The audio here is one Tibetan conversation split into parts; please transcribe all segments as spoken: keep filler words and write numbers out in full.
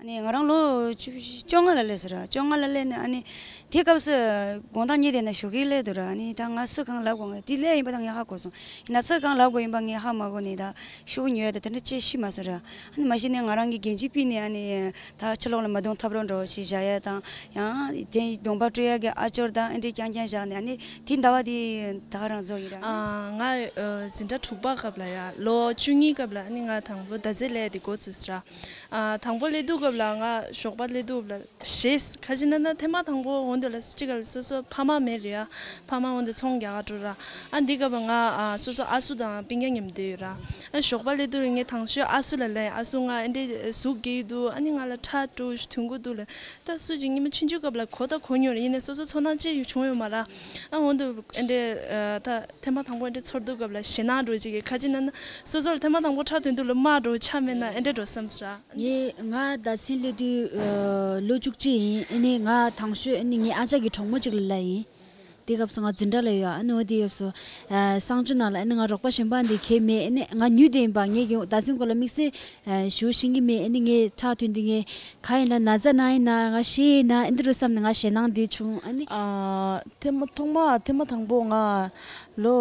ཨ་ནི་ང་རང་ལོ་བཅུ་བཅོ་ལྔ་ལ་སླེབས་ཟེར་ར། བཅོ་ལྔ་ལ་སླེབས་ནས་ཨ་ནི་དེ་སྐབས་སུ་དགོང་དག་ཉལ་བསྡད་ན་ཞོགས་ཀས་སླེབས་འདུག་ར། ཨ་ནི་ད་ང་སུ་གང་ལབ་དགོས་ངས་དེ་སླེབས་ཡིན་པ་ད་ངས་ཧ་གོ་སོང་། ཡིན་ན་སུ་གང་ལབ་དགོས་ཡིན་པ་ངས་ཧ་མ་གོ་ནས་ད་ཤུགས་ཉོ་ཡ་ད་དེ་འདྲ་ཅི་ཤེས་མ་སོང་ར། ཨ་ནི་མ་གཞི་ནས་ང་རང་གི་རྒན་གཅིག་པུས་ནས་ཨ་ནི་ད་ཕྱི་ལོགས་ལ་མ་གཏོང་ཐབས་རོགས་འགྲོ་ཞེས་བཞག་ཡ་དང་། ཡང་དེ་གདོང་པ་བཀྲུ་ཡ་གི་ཨ་ཅོར་དང་ཨེ་འདྲས་རྐྱང་རྐྱང་བཞག་ནས་ཨ་ནི་དེ་ཟླ་བ་དེ་ད་ག་རང་རྫོགས་ཡིན་ར། ཨ་ནི། ཨ། ང་ཨ་འཛིན་གྲྭ་དྲུག་པ་སྐབས་ལ་ཡ་ལོ་བཅུ་གཉིས་སྐབས་ལ་ཨ་ནི་ང་དང་པོ་ཟླ་རྩེ་སླེབས་དེ་འགོ་ཚུགས་ཟེར་ར། ཨ། དང་པོ་སླེབས་དུས་སྐབས་ལ་ང་ཞོགས་པ་སླེབས་དུས་སྐབས་ལ་ཞེས་ཁ་ཅིག་ན་ན་ཐེངས་མ་དང་པོ་འོང་དུས་ལ་སུ་གཅིག་ག་ལ་སོ་སོ་ཕ་མ་མེད་རེད་ཡ། ཕ་མ་འོང་དུས་ཚོང་རྒྱག་ག་འགྲོ་ར། ཨ་འདི་སྐབས་ལ་ང་ཨ་སོ་སོ་ཨ་སུ་དང་སྤུན་ཀྱག་མཉམ་བསྡད་ཡོད་ར། ཨ་ཞོགས་པ་སླེབས་དུས་ངས་དང་ཤོས་ཨ་སུ་ལ་ལན། ཨ་སུ་ང་ཨེ་འདྲས་ཟུག་གི་ཡོད་འདུག་ཨ་ནི་ང་ལ་ཁྲག་དཀྲུག་ཐུན་གོ་འདུག་ལ། ད་སུ་ཅིག་ཉི་མ་ཆུང་ཆུང་སྐབས་ལ་གོ་ད་གོ་མྱོང་རེད། ཡིན་ནའི་སོ་སོ་ཚོར་སྣང་ཅི་ཡང་བྱུང་ཡོད་མ་རེད། ཨ་འོང་དུས་ཨེ་འདྲས་ཨ་ད་ཐེངས་མ་དང་པོ་ཨེ་འདྲས་ཚོར་དུས་སྐབས་ལ་ཞེད་སྣང་འགྲོ་ཅིག་གི་ཁ་ཅིག་ན་ན་སོ་སོ་ལ་ཐེངས་མ་དང་པོ་ཁྲག་ཐོན་དུས་ལ་དམག་འགྲོ་ཆ་མེད་ན་ཨེ་འདྲས་འགྲོ་བསམ་ཟེར་ར། ངས་ང་ཟླ་ཚན་སླེབས་དུས་ཨ་ལོ་བཅུ་གཅིག་ཡིན། ཨ་ནི་ང་དང་ཤོས་ཨ་ནི་ངའི་ཨ་ཅག་གི་གྲོགས་མོ་གཅིག་ལ་ལབ་ཡིན། དེ་སྐབས་སུ་ང་འཛིན་གྲྭ་ལ་ཡོད། ཨ་ནི་འོ་དེ་སྐབས་སུ་ཨ་གསང་སྤྱོད་ནང་ལ་ཨ་ནི་ང་རོགས་པ་གཞན་པ་འདི་གས་མེད། ཨ་ནི་ང་ཉུལ་བསྡད་ཡིན་པ། ངས་ཀྱང་ཟླ་ཚན་སྐོར་ལ་དམིགས་བསལ་ཨ་ཞུ་ཤེས་ཀྱི་མེད། ཨ་ནི་ངས་ཁྲག་ཐོན་དུས་ངས་ག་ཡིན་ན་ན་ཚ་ན་ཡིན་ན་ང་ཤི་ཡིན་ན་ཨ་འདི་རུ་བསམ་ནས་ང་ཞེད་སྣང་འདི་བྱུང་། ཨ་ནི། ཨ་ཐེངས་མ་ཐོག་མ་ཐེངས་མ་དང་པོ་ང་ལོ་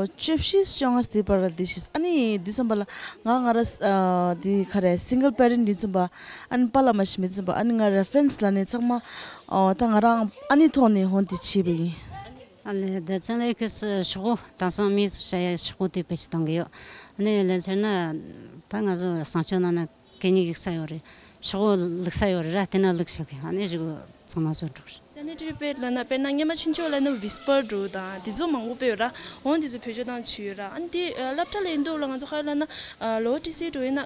བཅུ་བཞི་བཅོ་ལྔ་དེ་བར་ལ་འདི་ཤེས། ཨ་ནི་འདི་ཙམ་པ་ལ་ང་ང་ར་ཨ་འདི་ག་རེ་single parent འདི་ཙམ་པ། ཨ་ནི་པཱ་ལགས་མ་ཤི་མི་ཙམ་པ། ཨ་ནི་ང་reference ལ་ནི་ཚང་མ་ཨོ་ད་ང་རང་ཨ་ནི་ཐོག་ནས་ཧོན་དེ་བྱས་པ་ཡིན། ཨ་ལས་ད་ཚན་ལས་ཁུ་སི་ཤོག་གུ་དེང་སང་མི་སུ་བྱ་ཡ་ཤོག་གུ་དེ་བེད་སྤྱོད་གཏོང་གི་ཡོད། ཨ་ནི་ལས་ཚར་ན་ད་ང་ཚོ་གསང་སྤྱོད་ནང་ན་གད་སྙིགས་ཡིག་ས་ཡོད་རེད། ཤོག་གུ་བླུགས་ས་ཡོད་རེད་ར། དེ་ན་བླུགས་ཆོག་གི། ཨ་ནི་རིག་གུ་ཚང་མ་བཟོ་འགྲོ་གི་རེད། Sanitary pad ལབ་ན་དཔེར་ན་སྔོན་མ་ཆུང་ཆུང་ལ་ནི་whisper འགྲོ་དང་དེ་ཚོ་མང་པོ་དཔེ་ཡོད་ར། འོང་དེ་ཚོ་བེད་སྤྱོད་བཏང་བྱས་ཡོད་ར། ཨ་ནི་དེ་ཨ་སློབ་གྲྭ་ལ་ཡིན་དུས་ལ་ང་ཚོ་ཧ་ལབ་ན་ཨ་ལོ་ཏི་སེ་འགྲོ་ཡིན་ན་ཨ་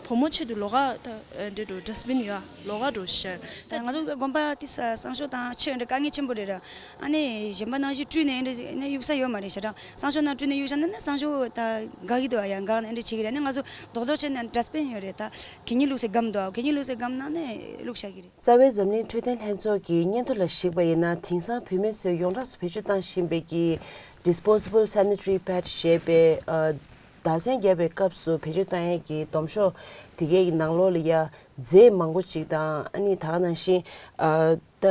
བུ་མོ་ཆེད་དུ་ལོགས་ཀ་ད་ཨ་འདྲ་འགྲོ་dustbin ཡོད་ཨ། ལོགས་ཀ་འགྲོ་ཤར། ད་ང་ཚོ་དགོན་པ་དེ་ས་གསང་སྤྱོད་བཏང་ཆེད་འདྲ་དཀའ་ངལ་ཆེན་པོ་རེད་ར། ཨ་ནི་གཞན་པ་ནང་བཞིན་བཀྲུས་ནས་འདྲ་ནས་གཡུག་ས་ཡོད་མ་རེད་ཤག་ར། གསང་སྤྱོད་ནང་བཀྲུས་ནས་གཡུག་བཞག་ན་ནི་གསང་སྤྱོད་ད་འགག་གི་འདུག་ཨ། ཡ་འགག་ནས་འདྲ་བྱེད་ཀྱི་རེད། ཨ་ནི་ང་ཚོ་རྡོག་རྡོག་བྱས་ནས་dustbin ཡོད་རེད། ད་གད་སྙིགས་བླུགས་སའི་སྒམ་འདུག་ཨ། གད་སྙིགས་བླུགས་སའི་སྒམ་ནང་ནས་བླུགས་བཞག་གི་རེད། རྩ་བའི་འཛམ་གླིང་འཕྲོད་བསྟེན་ལྷན་ཚོགས་ཀྱི་སྙན་ཐོ་ལ་གཞིགས་པ་ཡིན་ན། དེང་སང་བུད་མེད་ཚོས་ཡོངས་གྲགས་སུ་བེད་སྤྱོད་བཏང་བཞིན་པའི་གི་disposable sanitary pad ཞེས་པའི་ཨ་ཟླ་མཚན་བརྒྱབ་པའི་སྐབས་སུ་བེད་སྤྱོད་བཏང་ཡས་ཀྱི་སྡོམ་ཤོག་དེ་གའི་ནང་ལོགས་ལ་ཡ་རྫས་མང་པོ་ཅིག་དང་། ཨ་ནི་ད་ག་ནང་བཞིན་ཨ་ད་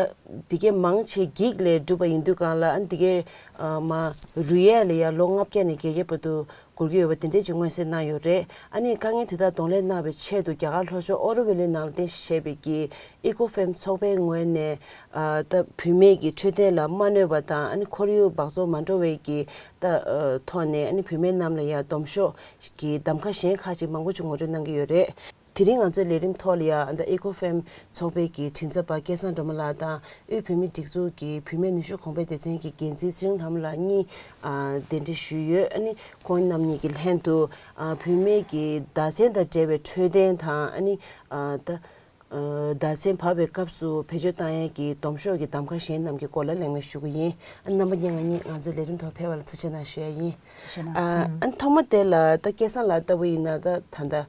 དེ་གའི་མང་ཆེ་འགྱིག་ལས་གྲུབ་པ་ཡིན་དུས་སྒང་ལ། ཨ་ནི་དེ་གའི་ཨ་མ་རུལ་ཡས་ལ་ཡ་ལོ་ལྔ་བརྒྱ་ནས་བརྒྱད་བརྒྱ་བར་དུ་འགོར་གྱི་ཡོད་པ་དེ་འདྲས་ཀྱི་མངོན་གསལ་གནང་ཡོད་རེད། ཨ་ནི་དཀའ་ངལ་དེ་དག་གདོང་ལེན་གནང་བའི་ཆེད་དུ་རྒྱ་གར་ལྷོ་ཕྱོགས་ཨོ་རོ་ཝི་ལི་ནང་ལ་རྟེན་གཞི་བྱས་པའི་གི་ཨི་ཀོ་ཕེམ་ཚོགས་པའི་ངོས་ནས་ཨ་ད་བུད་མེད་ཀྱི་འཕྲོད་བསྟེན་ལ་མ་གནོད་པ་དང་། ཨ་ནི་ཁོར་ཡུག་འབག་བཙོག་མ་འགྲོ་བའི་གི་ད་ཨ་ཐོག་ནས་ཨ་ནི་བུད་མེད་རྣམས་ལ་ཡང་སྡོམ་ཤོག་གི་གདམ་ཁ་གཞན་ཁག་ཅིག་མང་པོ་ཅིག་ངོ་སྤྲོད་གནང་གི་ཡོད་རེད། དེ་རིང་ང་ཚོའི་ལས་རིམ་ཐོག་ལ་ཡང་ཨ་ད་ཨི་ཀོ་ཕེམ་ཚོགས་པའི་གི་མགྲིན་ཚབ་པ་སྐལ་བཟང་སྒྲོལ་མ་ལགས་དང་དབུས་བོད་མིའི་སྒྲིག་འཛུགས་ཀྱི་བུད་མེད་ནུས་ཤུགས་གོང་འཕེལ་སྡེ་ཚན་གྱི་འགན་འཛིན་ཚེ་རིང་ལྷ་མོ་ལགས་གཉིས་ཨ་གདན་འདྲེན་ཞུས་ཡོད། ཨ་ནི་ཁོང་རྣམ་གཉིས་ཀྱི་ལྷན་དུ་ཨ་བུད་མེད་ཀྱི་ཟླ་མཚན་དང་འབྲེལ་བའི་འཕྲོད་བསྟེན་དང་། ཨ་ནི་ཨ་ད་ཨ་ཟླ་མཚན་བབས་པའི་སྐབས་སུ་བེད་སྤྱོད་བཏང་ཡས་ཀྱི་སྡོམ་ཤོག་གི་གདམ་ཁ་གཞན་རྣམས་ཀྱི་སྐོར་ལ་གླེང་མོལ་ཞུ་གི་ཡིན། ཨ་རྣམ་པ་གཉིས་ང་གཉིས་ང་ཚོའི་ལས་རིམ་ཐོག་ཕེབས་པ་ལ་ཐུགས་རྗེ་གནང་ཞུ་ཡ་ཡིན། ཐུགས་རྗེ་གནང་། ཨ་ཨ་ཐོག་མ་དེ་ལ་ད་སྐལ་བཟང་ལགས་ལྟ་བུ་ཡིན་ན་ད་ད་ལྟ་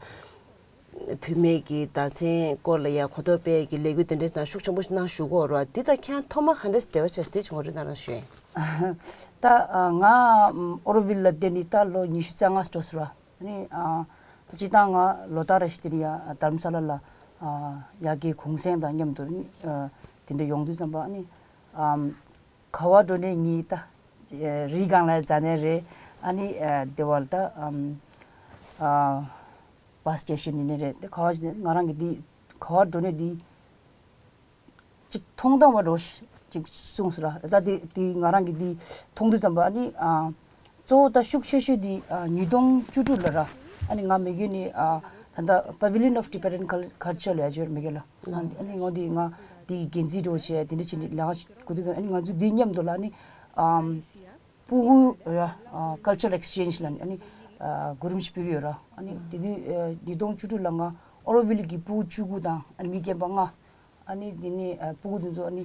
བུད་མེད་ཀྱི་ཟླ་མཚན་སྐོར་ལ་ཡ་གོ་རྟོགས་སྤེལ་གྱི་ལས་འགུལ་དེ་འདྲའི་ནང་ཤུགས་ཆེན་པོ་གནང་བཞུགས་ཀྱི་ཡོད་རེད་བ། འདི་དང་ཁྱེད་རང་ཐོག་མ་ག་འདྲས་འབྲེལ་བ་བྱས་སོང་། དེ་ཅིག་ངོ་སྤྲོད་གནང་རོགས་ཞུ་ཡིན། ད་ང་ཨོ་རོ་ཝིལ་ལ་བསྡད་ནས་ད་ལོ་ཉི་ཤུ་རྩ་ལྔ་འགྲོ་སོང་ར། ཨ་ནི་ཨ་ད་སྤྱིར་བཏང་ང་ལོ་ལྟར་རེ་བཞིན་དེ་ནས་ཡ་དྷ་རམ་ས་ལ་ལ་ཨ་ཡ་གི་གུང་སེང་དང་མཉམ་དུ་ཨ་དེ་འདྲ་ཡོང་དུས་ཙམ་པ། ཨ་ནི་ཨམ་ག་བ་འགྲོ་ནས་ཉིད་ད་རི་སྒང་ལ་འཛེག་ནས་རེད། ཨ་ནི་ཨ་དེ་བ་ལ་ད་ཨམ་ཨ་བྷ་སི་སི་ཊེ་ཤན་ཡིན་ནི་རེད། དེ་ག་བ་ཞིག་ནས་ང་རང་གི་འདི་ག་བ་འགྲོ་ནས་འདི་ཅིག་མཐོང་དང་བ་འགྲོ་ཅིག་གསུངས་སོང་ར། ད་དེ་དེ་ང་རང་གི་འདི་མཐོང་དུས་ཙམ་པ། ཨ་ནི་ཨ་གཙོ་བོ་ད་ཤུགས་ཆེ་ཤོས་འདི་ཨ་ཉིས་སྟོང་བཅུ་དྲུག་ལ་ར། ཨ་ནི་ང་མེ་གེ་ནི་ཨ་ད་ལྟ་Pavilion of Tibetan Cul- Culture ལ་ཡ་ཅོར་མེ་གེ་ལ། ཨ་ནི་ང་འདི་ང་འདི་འགན་འཛིན་འགྲོ་བྱས་དེ་འདྲ་བྱས་ནས་ལས་ཀ་གོ་དུས། ཨ་ནི་ང་ཚོ་འདི་མཉམ་དུ་ལ་ཨ་ནི་ཨམ་སྤུ་གུ་ར་ཨ་cultural exchange ལ་ཨ་ནི་ཨ་གོ་རིམ་ཞིག་སྤེལ་གྱི་ཡོད་ར། ཨ་ནི་དེ་དུས་ཨ་ཉིས་སྟོང་བཅུ་དྲུག་ལ་ང་ཨོ་རོ་ཝིལ་གྱི་སྤུ་གུ་བཅུ་དགུ་དང་ཨ་ནི་མི་རྒན་པ་ལྔ། ཨ་ནི་དེ་ནས་ཨ་སྤུ་གུ་དེ་ཚོ་ཨ་ནི་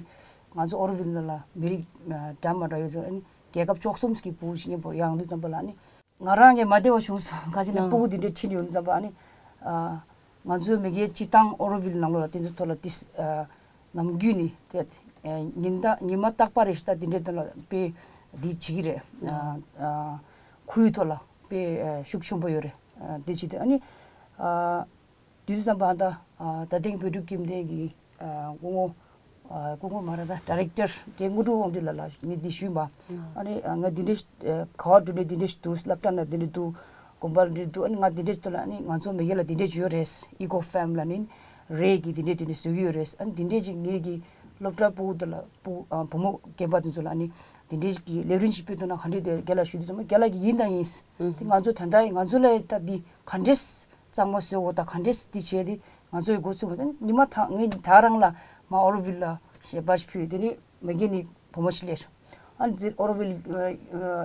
ང་ཚོ་ཨོ་རོ་ཝིལ་ནང་ལ་མི་རིགས་ཨ་འདྲ་མི་འདྲ་ཡོད་ཚོ་ཨ་ནི་རྒྱལ་ཁབ་བཅུ་གསུམ་གྱི་སྤུ་གུ་ཞིག་མཉམ་པོ་ཡོང་དུས་ཙམ་པ་ལ། ཨ་ནི་ང་རང་གི་མ་བདེ་བ་བྱུང་སོང་། ག་ཅི་ན་ཨ་སྤུ་གུ་དེ་འདྲའི་ཁྲིད་ཡོང་དུས་ཙམ་པ། ཨ་ནི་ཨ་ང་ཚོའི་མི་རྒན་སྤྱིར་བཏང་ཨོ་རོ་ཝིལ་ནང་ལོགས་ལ་དེ་ཚོ་ཐོག་ལ་ཏིས་ཨ་ནམ་རྒྱུན་ནས་དཔེ་ཨ་ཉིན་ད་ཉི་མ་རྟག་པར་རེ་ཞིག་ད་དེ་འདྲའི་ཐོག་ལ་དཔེ་འདི་བྱེད་ཀྱི་རེད། ཨ་ཨ་ཁོའི་ཐོག་ལ་དཔེ་ཨ་ཤུགས་ཆེན་པོ་ཡོད་རེད། ཨ་དེ་བྱེད་དུས་ཨ་ནི་ཨ། དུས་ཙམ་པ་ད་ད་ཐེངས་བོད་ཕྲུག་ཁྱིམ་སྡེ་གི་སྐུ་ངོ་སྐུ་ངོ་མ་རེད་ད་ཌའི་རེག་ཊར་དེ་དངོས་གྲུབ་དབང་འདུས་ལགས་ལ་ངས་འདི་ཞུས་པ། ཨ་ནི་ང་འདི་འདྲས་ག་བ་འགྲོ་ནས་འདི་འདྲས་འདུག་སློབ་གྲྭ་ན་འདི་འདྲས་འདུག་དགོན་པ་འདི་འདྲས་འདུག་ཨ་ནི་ང་འདི་འདྲས་འདུག་ལ་ཨ་ནི་ང་ཚོ་མི་སྒེར་ལ་འདི་འདྲས་ཡོད་རེད། ཨི་ཀོ་ཕེམ་ལ་ནི་རེད་ཀྱི་འདི་འདྲས་འདི་འདྲས་བཟོ་གི་ཡོད་རེད། ཨ་ནི་འདི་འདྲས་ཅིག་ངེད་ཀྱི་སློབ་གྲྭ་ཕྲུ་གུ་དེ་ལ་བུ་བུ་མོ་རྒན་པ་དེ་ཚོ་ལ་ཨ་ནི་འདི་འདྲས་ཀྱི་ལས་རིམ་ཞིག་སྤེལ་ཐུབ་ན་ག་འདྲས་འདུག་རྒན་ལགས་ཞུས་དུས་ཙམ་པ་རྒན་ལགས་ཀྱིས་ཡིན་དང་ཡིན། དེ་ང་ཚོ་ད་ལྟ་ང་ཚོ་ལ་ད་འདི་ག་འདྲས་གཙང་མ་བཟོ་འོ་ད་ག་འདྲས་འདི་བྱས་ཏེ་ང་ཚོའི་འགོ་ཚུགས་པ་ཉི་མ་ད་ངས་ད་རང་ལ་མ་ཨོ་རོ་ཝིལ་ལ་ཞལ་པར་ཞིག་ཕུལ། དེ་ནི་མ་གི་ནི་བུ་མོ་ཞིག་སླེབས། ཨ་ནི་ཨོ་རོ་ཝིལ་